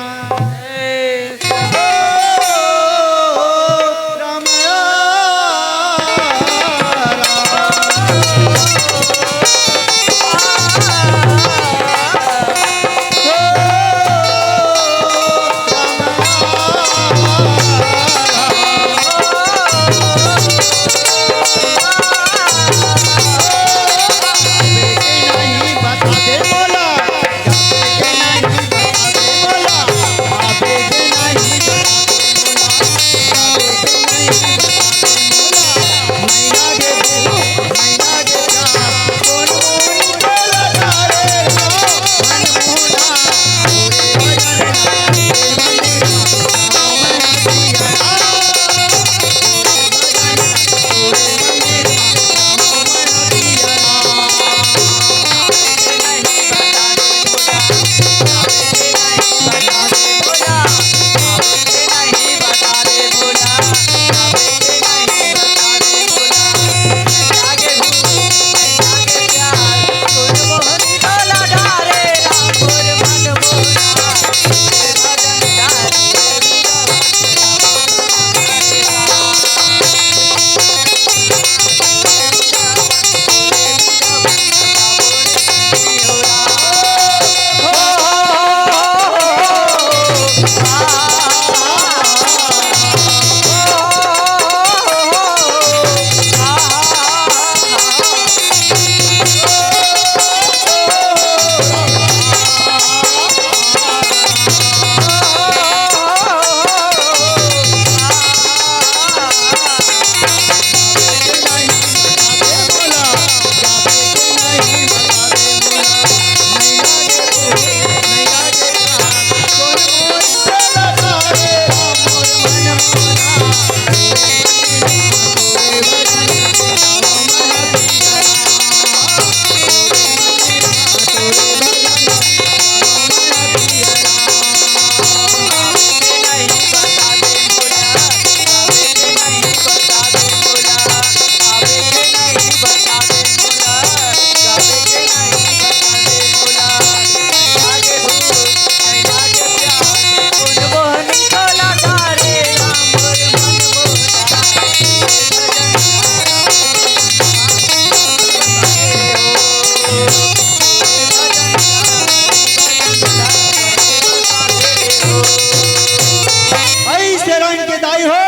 अइसे रंग के दाई हो,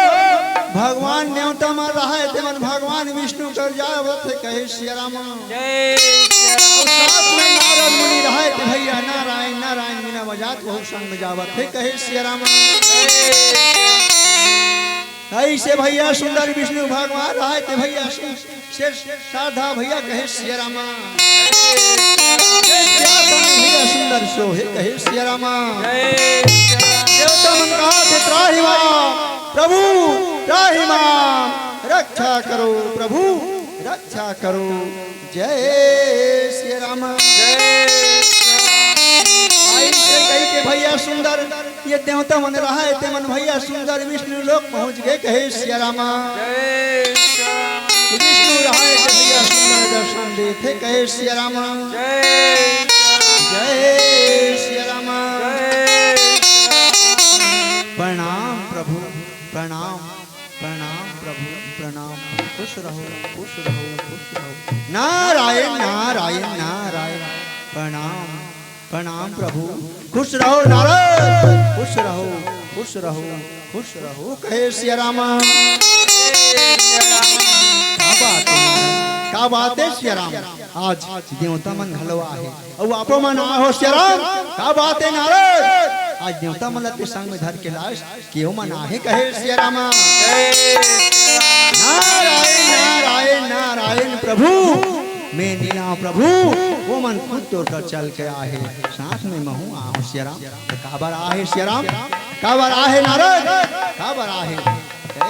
भगवान नेवता म रहय, तेमन भगवान विष्णु कर जावत हे, कहे सिया राम। जय सिया राम। साथ में नारद मुनि रहय, त भैया नारायण, नारायण बिना बजात वहू संग में जावत हे, कहे सिया राम। जय सिया राम। अइसे भैया सुंदर विष्णु भगवान रहय, त भैया सु-, से शारदा भैया कहे सिया रामा। जय सिया राम। भैया सुंदर सोहे कहे सिया रामा। जय सिया राम। देवता मन कहाथे त्राहि माम, प्रभु त्राहि माम, रक्षा करो प्रभु, रक्षा करो। जय सिया राम। जय सिया राम। अइसे कहिके भैया सुंदर ये देवता मन रहय, तेमन भैया सुंदर विष्णु लोक पहुंच गे, कहे सिया रामा। जय सिया राम। विष्णु रहय त भैया सुंदर दर्शन देथे, कहे सिया रामा। जय सिया राम। जय सिया रामा। जय सिया राम। प्रणाम प्रभु, प्रणाम, प्रणाम प्रभु, प्रणाम। खुश रहो, खुश रहो, खुश रहो। नारायण, नारायण, नारायण। प्रणाम। प्रणाम प्रभु। खुश रहो नारद, खुश रहो, खुश रहो, खुश रहो, कहे सिया रामा। का बात हे, का बात हे सिया राम? आज देवता मन घलो आहे, अउ आपो मन आहो सिया राम। का बात हे नारद? आज देवता मन ला ते संग में धर के लाय, केहू मन आहे कहे सिया रामा। नारायण, नारायण, नारायण प्रभु, मैं नइ आंव प्रभु, वो मन खुद तोर कर चल के आहे, साथ में महूं आंव सिया राम। त काबर आहे सिया राम, काबर आहे नारद, काबर आहे?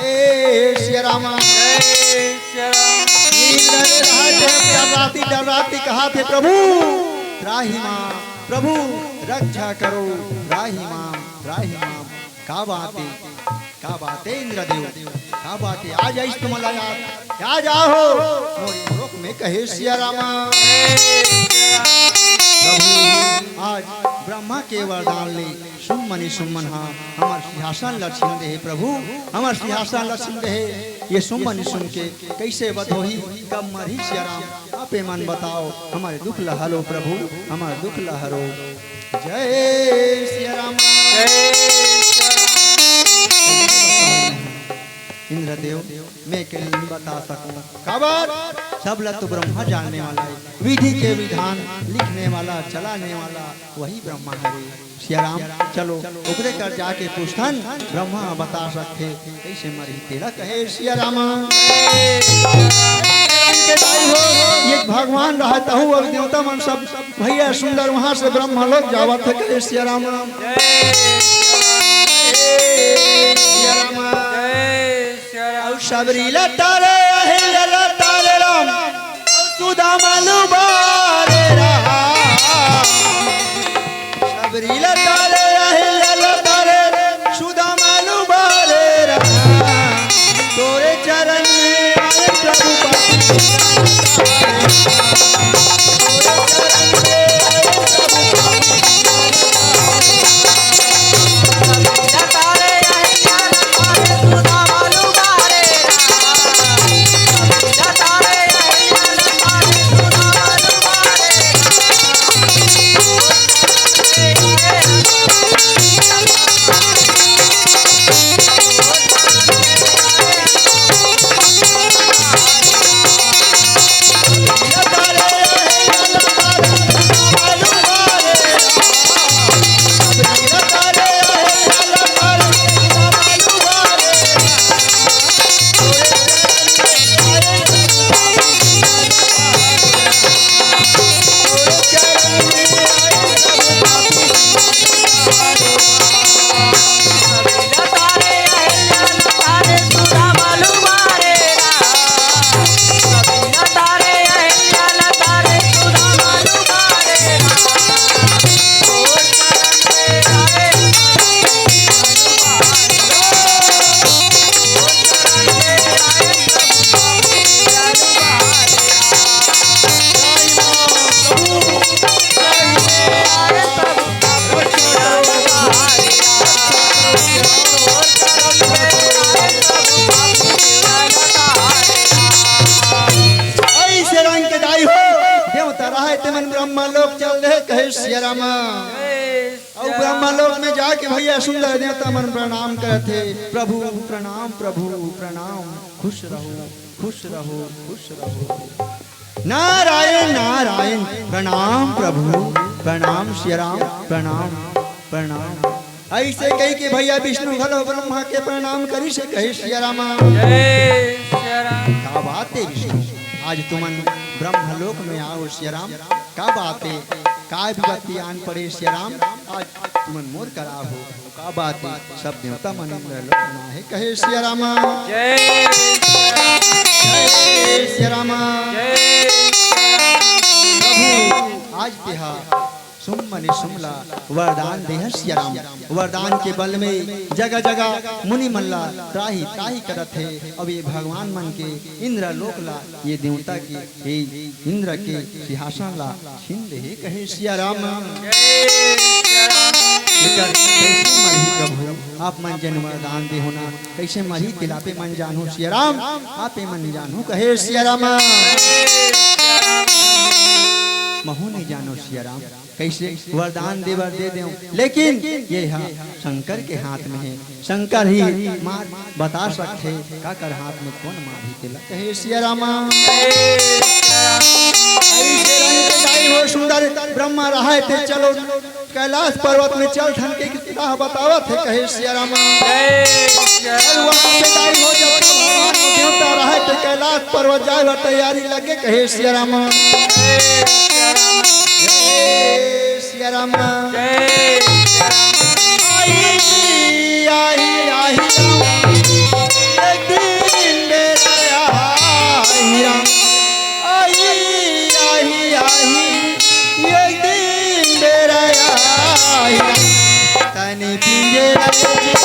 ए सिया रामा। जय सिया राम। डर्राथे, डर्राथे कहाथे, प्रभु त्राहि माम, प्रभु रक्षा करो, त्राहि माम, त्राहि माम। का बात हे? का बात हे इंद्रदेव, का बात हे? आज आइस तुमन ला याद, याद आहो मोर लोक में, कहे सिया रामा। प्रभु, आज ब्रह्मा के वरदान ले सुम्म निसुम्म मन हा हमर सिंहासन ला छीन दे हे प्रभु, हमर सिंहासन ला छीन दे हे। ये सुम्म निसुम्म के कइसे वध होही, कब मरही सिया राम, आपे मन बताओ, हमर दुख ला हरो प्रभु, हमर दुख ला हरो। जय सिया राम। जय सिया राम। इंद्रदेव, मैं कहीं नहीं बता सकूं। काबर? सब ला तो ब्रह्मा जानने वाला हे, विधि के विधान लिखने वाला, चलाने वाला वही ब्रह्मा हरे। सिया राम, चलो ओकरे कर जाके पूछथन, ब्रह्मा बता सकथे कइसे मरही तेला, कहे सिया राम। ये भगवान रहत हूँ, अब देवता मन सब भैया सुंदर वहां से ब्रह्मा लोक जावत हे, कहे सिया राम। सिया राम। अउ सबरी ला तारे, अहिल्या ला तारे राम, अउ सुदामा लुबारे राम। सबरी ला तारे, अहिल्या ला तारे, सुदामा लुबारे राम। तोरे चरण में आए प्रभु पापी। तोरे चरण में आए प्रभु पापी। अइसे रंग के दाई हो, देवता रहय तेमन ब्रह्मा लोक चल दे, कहे सिया रामा। अउ ब्रह्मा लोक में जाके भैया सुंदर देवता मन प्रणाम करत हे, प्रभु प्रणाम, प्रभु प्रणाम, खुश रहो, खुश रहो, खुश रहो। नारायण नारायण, प्रणाम प्रभु, प्रणाम सिया राम, प्रणाम, प्रणाम। अइसे कहि के भैया विष्णु घलो ब्रह्मा के प्रणाम करिस हे, कहे सिया रामा। जय सिया राम। का बात हे विष्णु, आज तुमन ब्रह्मलोक में आव सिया राम, का बात हे, का विपत्ति आन पड़े सिया राम, आज तुमन मोर करा हो, का बात हे, सब देवता मन इंद्रलोक में आहे, कहे सिया रामा। जय सिया रामा। जय सिया रामा। जय सिया राम। प्रभु, आज तेहा सुम्म निसुम्म ला वरदान देहस सिया राम। वरदान के बल में जगह जगह मुनि मन ला त्राहि त्राहि करत हे। अब ये भगवान मन के इंद्रलोक ला, ये देवता के, ये इंद्र के सिंहासन ला छीन ले हे, कहे सिया राम। एकर कइसे मरही प्रभु, आप मन जेन वरदान देहो ना, कइसे मरही तेला आपे मन जानहू सिया राम, आपे मन जानहू, कहे सिया राम। महू नइ जानों सिया राम। कइसे वरदान दे बर दे देंव, लेकिन ये ह शंकर के हाथ में हे। शंकर ही मार बता सकथे, काकर हाथ में कोन मारही तेला, कहे सिया रामा। अइसे रंग के दाई हो सुंदर, ब्रह्मा रहय ते चलो कैलाश पर्वत में चल ठन के राह बतावत हे, कहे सिया रामा। अउ वहाँ पे दाई हो जब भगवान देवता रहय ते कैलाश पर्वत जाय बर तैयारी लगे, कहे सिया रामा। सिया राम। जय सिया राम। आही, आही, आही राम। एक दिन बेरा आही राम। आही, आही, आही। एक दिन बेरा आही राम। तनी पिंजरा जी।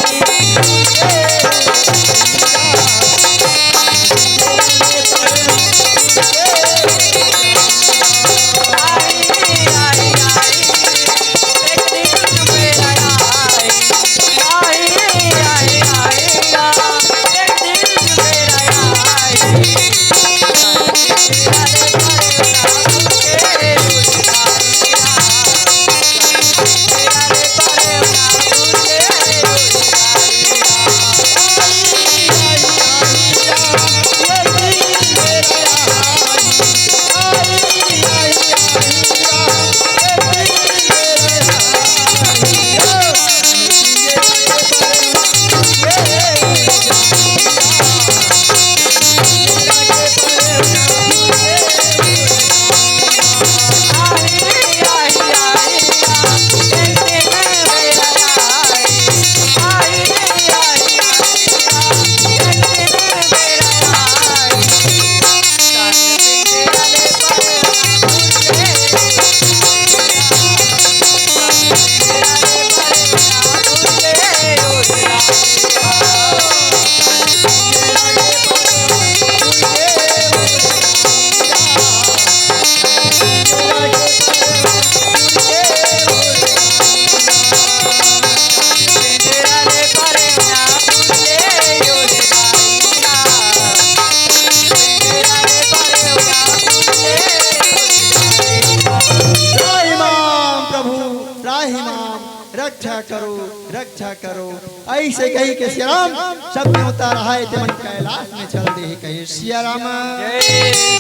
रक्षा करो, रक्षा करो। अइसे कहि के सिया राम सब देवता रहय तेमन कैलाश में चल दे हे, कहे सिया राम। जय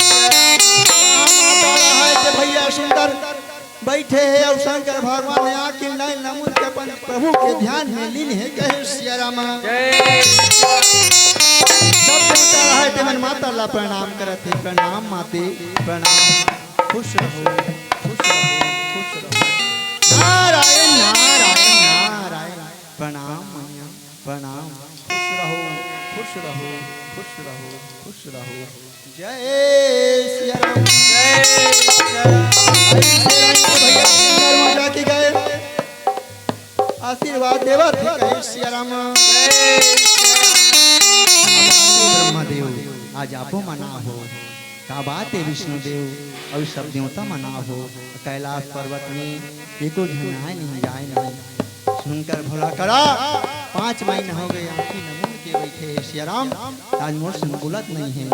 सिया राम। माता रहय ते भैया सुंदर बइठे हे अउ शंकर भगवान ने आँखी ल नइ नमुन के अपन प्रभु के ध्यान में लीन हे, कहे सिया राम। जय। सब देवता रहय तेमन माता ला प्रणाम करत हे, प्रणाम माते, प्रणाम। खुश रहो, खुश रहो, खुश रहो। नारायण, नारायण, नारायण। प्रणाम मैया, प्रणाम। खुश रहो, खुश रहो, खुश रहो, खुश रहो। जय सिया राम। जय सिया राम। भाई सिया राम के भैया सुंदर माता की गाय आशीर्वाद देवत हे, कहे सिया राम। जय सिया राम। ब्रह्मा देव, आज आपो मना हो। का बात हे विष्णु देव, अउ सब देवता मना हो। कैलाश पर्वत में एको झन आय नहीं, जाय नहीं। सुनकर भोला करा, पाँच महीना हो गए, आँखी नमुन के बइठे हे सिया राम, आज मोर संग बोलत नहीं हे।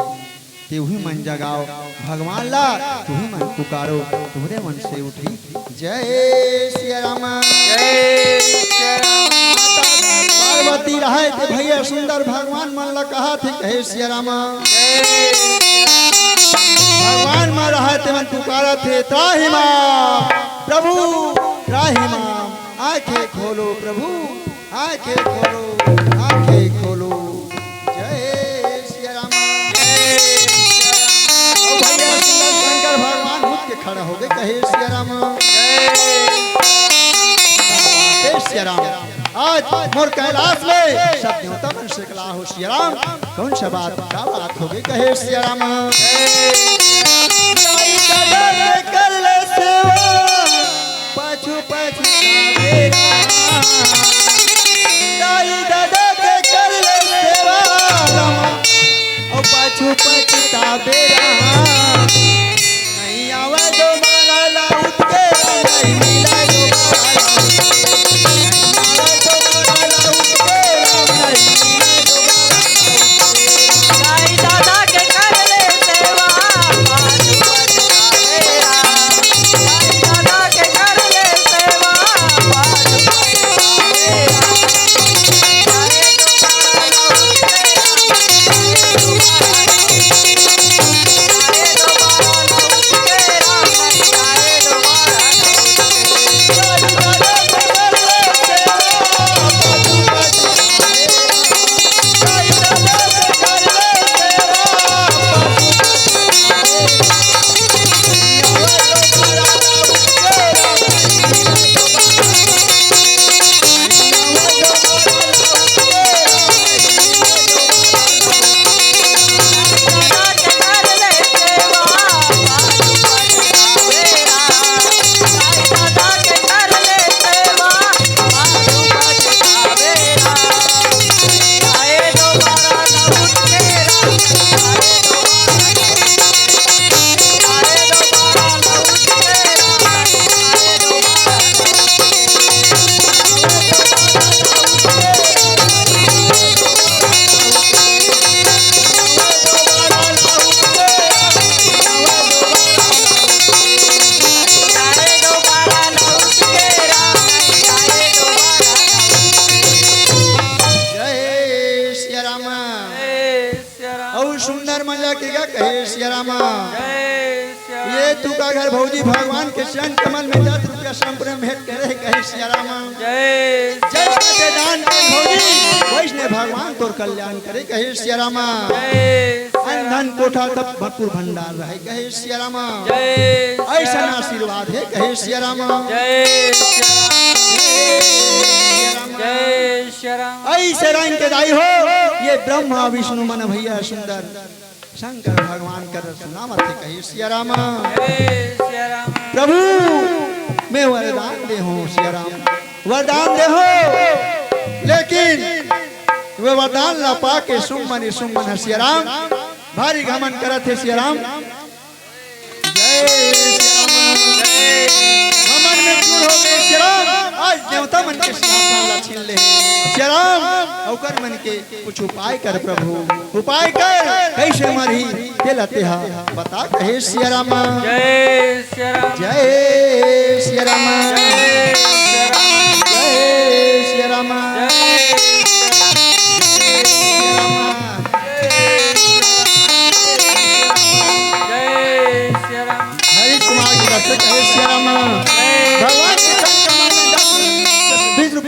तेहू मन जगाव भगवान ला, तुही मन पुकारो, तुहरे मन से उठी। जय सिया राम। जय सिया राम। माता पार्वती रहय ते भैया सुंदर भगवान मन ला कहत हे, कहे सिया राम। जय सिया राम। भगवान मन रहय तेमन पुकारत हे, त्राहि माम प्रभु, त्राहि माम। आंखें खोलो प्रभु, आंखें खोलो, आंखें खोलो। जय सिया राम। जय सिया राम। अउ भैया सुंदर शंकर भगवान उठ के खड़ा हो गए, कहे सिया राम। जय। जय सिया राम। आज मोर कैलाश में सब देवता मन से कला हो सिया राम। कौन सा बात, का बात हो गई, कहे सिया राम। दाई दादा के कर ले सेवा, पाछू पाछू ताबे राम। दाई दादा के कर ले सेवा, रामा, ओ पाछू पाछू ताबे राम। नहीं आवे दोबारा लाउत के राम, नहीं मिला दोबारा लाउत के। नहीं आवे दोबारा लाउत के राम, नहीं मिला दोबारा लाउत के। दाई दादा के कर ले सेवा, पाछू पछतावे राम। दाई दादा के कर ले सेवा, पाछू पछतावे राम। जय सिया राम। जय सिया राम। अउ सुंदर मजा के गा कहे सिया राम। जय सिया राम। ये तुका घर भौजी भगवान के चरण कमल में दस रुपया संपूर्ण भेंट करे कहे सिया राम। जय जय सिया राम। दान के भौजी वैष्णव भगवान तोर कल्याण करे कहे सिया राम। जय सिया राम। अन्न धन कोठा सब भरपूर भंडार रहे कहे सिया राम। जय सिया राम। ऐसा आशीर्वाद हे कहे सिया राम। जय सिया राम। जय सिया राम। अइसे रंग के दाई हो, ये ब्रह्मा विष्णु मन भैया सुंदर शंकर भगवान कर सुनावत हे कहे सिया राम। जय सिया राम। प्रभु, मैं वरदान दे हूँ सिया राम, वरदान दे हूँ, लेकिन वे वरदान ला पाके सुमन सुमन सिया राम भारी घमंड करत हे सिया राम। जय श्री राम। घमंड में चूर हो गए श्री राम। आज देवता मन के सिंहासन ला छीन ले श्री राम। ओकर मन के कुछ उपाय कर प्रभु, उपाय कर, कैसे मरही तेला तेहा बता कहे श्री राम। जय श्री राम। जय श्री राम। जय श्री राम। जय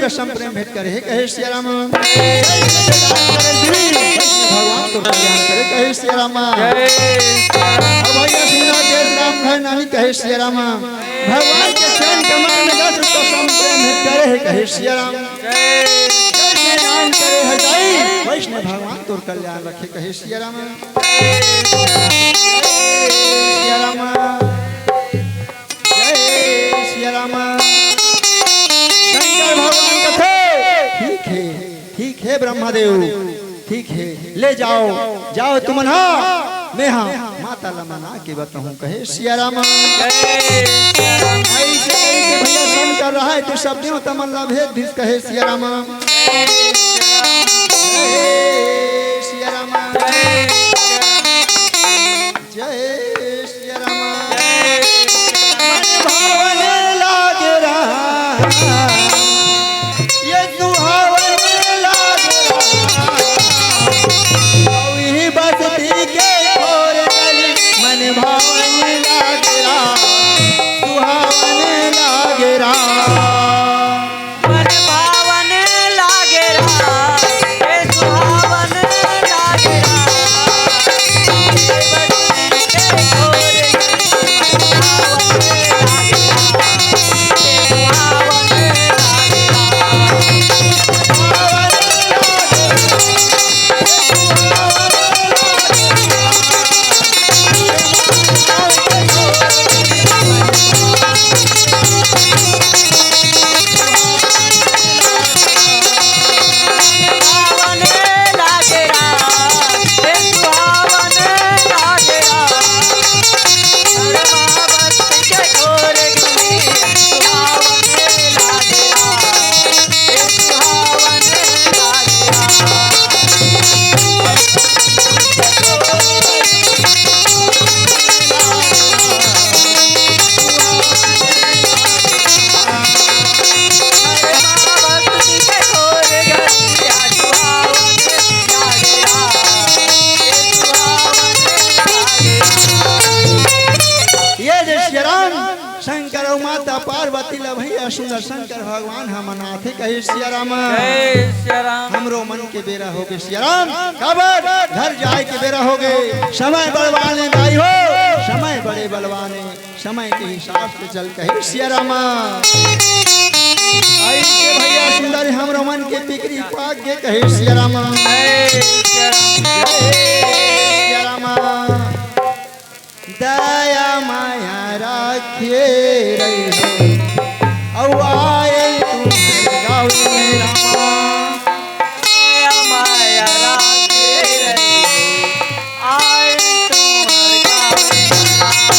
कसम प्रेम भेंट करे हे कहे सिया राम। भगवान तोर कल्याण करे कहे सिया राम। अब भैया सुना के राम भाई नानी कहे सिया राम। भगवान के चरण कमल में दस कसम प्रेम भेंट करे हे कहे सिया राम। जय जय नाम करे हे दाई, वैष्णव भगवान तोर कल्याण रखे कहे सिया राम। सिया राम। जय सिया राम। शंकर भगवान कथे, "ठीक हे, ठीक हे ब्रह्मादेव, ठीक हे, ले जाव, जाव तुमन हा, मैं हा माता ला मना के बताहूं," कहे सिया राम। ऐसे कहि के भैया शंकर रहाय, तो सब देवता मन ला भेज दिस, कहे सिया राम। जय सिया राम। जय सिया राम। मन भावन लागे राम, ये सुहावन लागे राम। अउ इही बस्ती के खोर गली, मन भावन लागे राम, सुहावन लागे राम। मन भावन लागे राम, ए सुहावन लागे राम। ये जे सिया राम शंकर अउ माता पार्वती ला भैया सुंदर शंकर भगवान ह मनाथे कहे सिया राम। जय सिया राम। हमरो मन के बेरा होगे सिया राम, काबर घर जाय के बेरा होगे। समय बलवान हे दाई हो, समय बड़े बलवान हे, समय के हिसाब से चल कहे सिया राम। अइसे भैया सुंदर हमरो मन के पिकरी पाक गे कहे सिया राम। जय सिया राम। जय सिया राम। दया माया राखे रहिहो, अउ आए तुम्हर गाँव में रामा। दया माया राखे रहिहो, आए तुम्हर गाँव में रामा।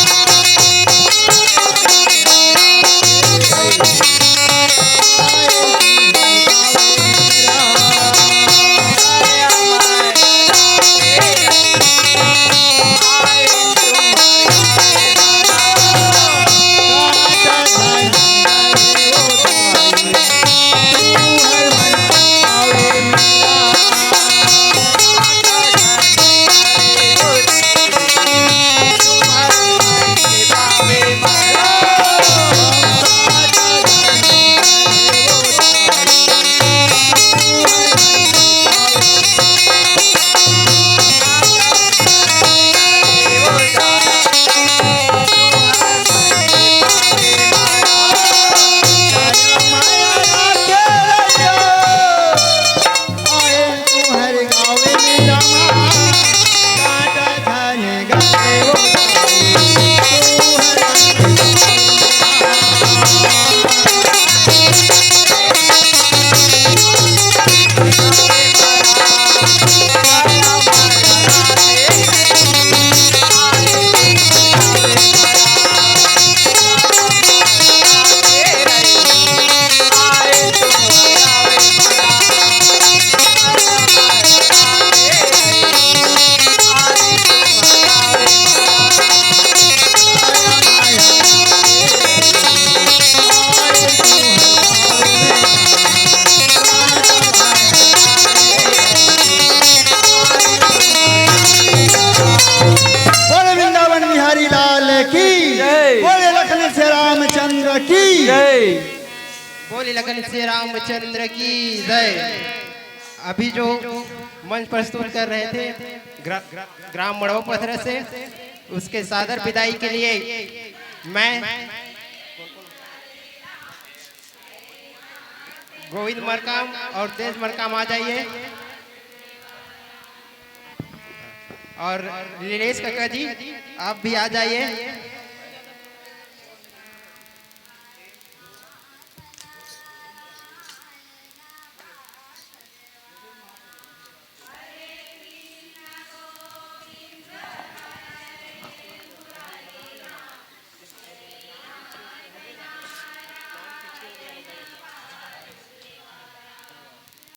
बोले वृंदावन बिहारी लाल की। जय। बोले लखन से रामचंद्र की। जय। बोले लखन श्री रामचंद्र की जय। अभी जो मंच प्रस्तुत कर रहे थे ग्रा-, ग्राम मड़वा पथरा से, उसके सादर विदाई के लिए मैं गोविंद मरकाम और देश मरकाम आ जाइए, और लीलेश काका जी आप भी आ जाइए।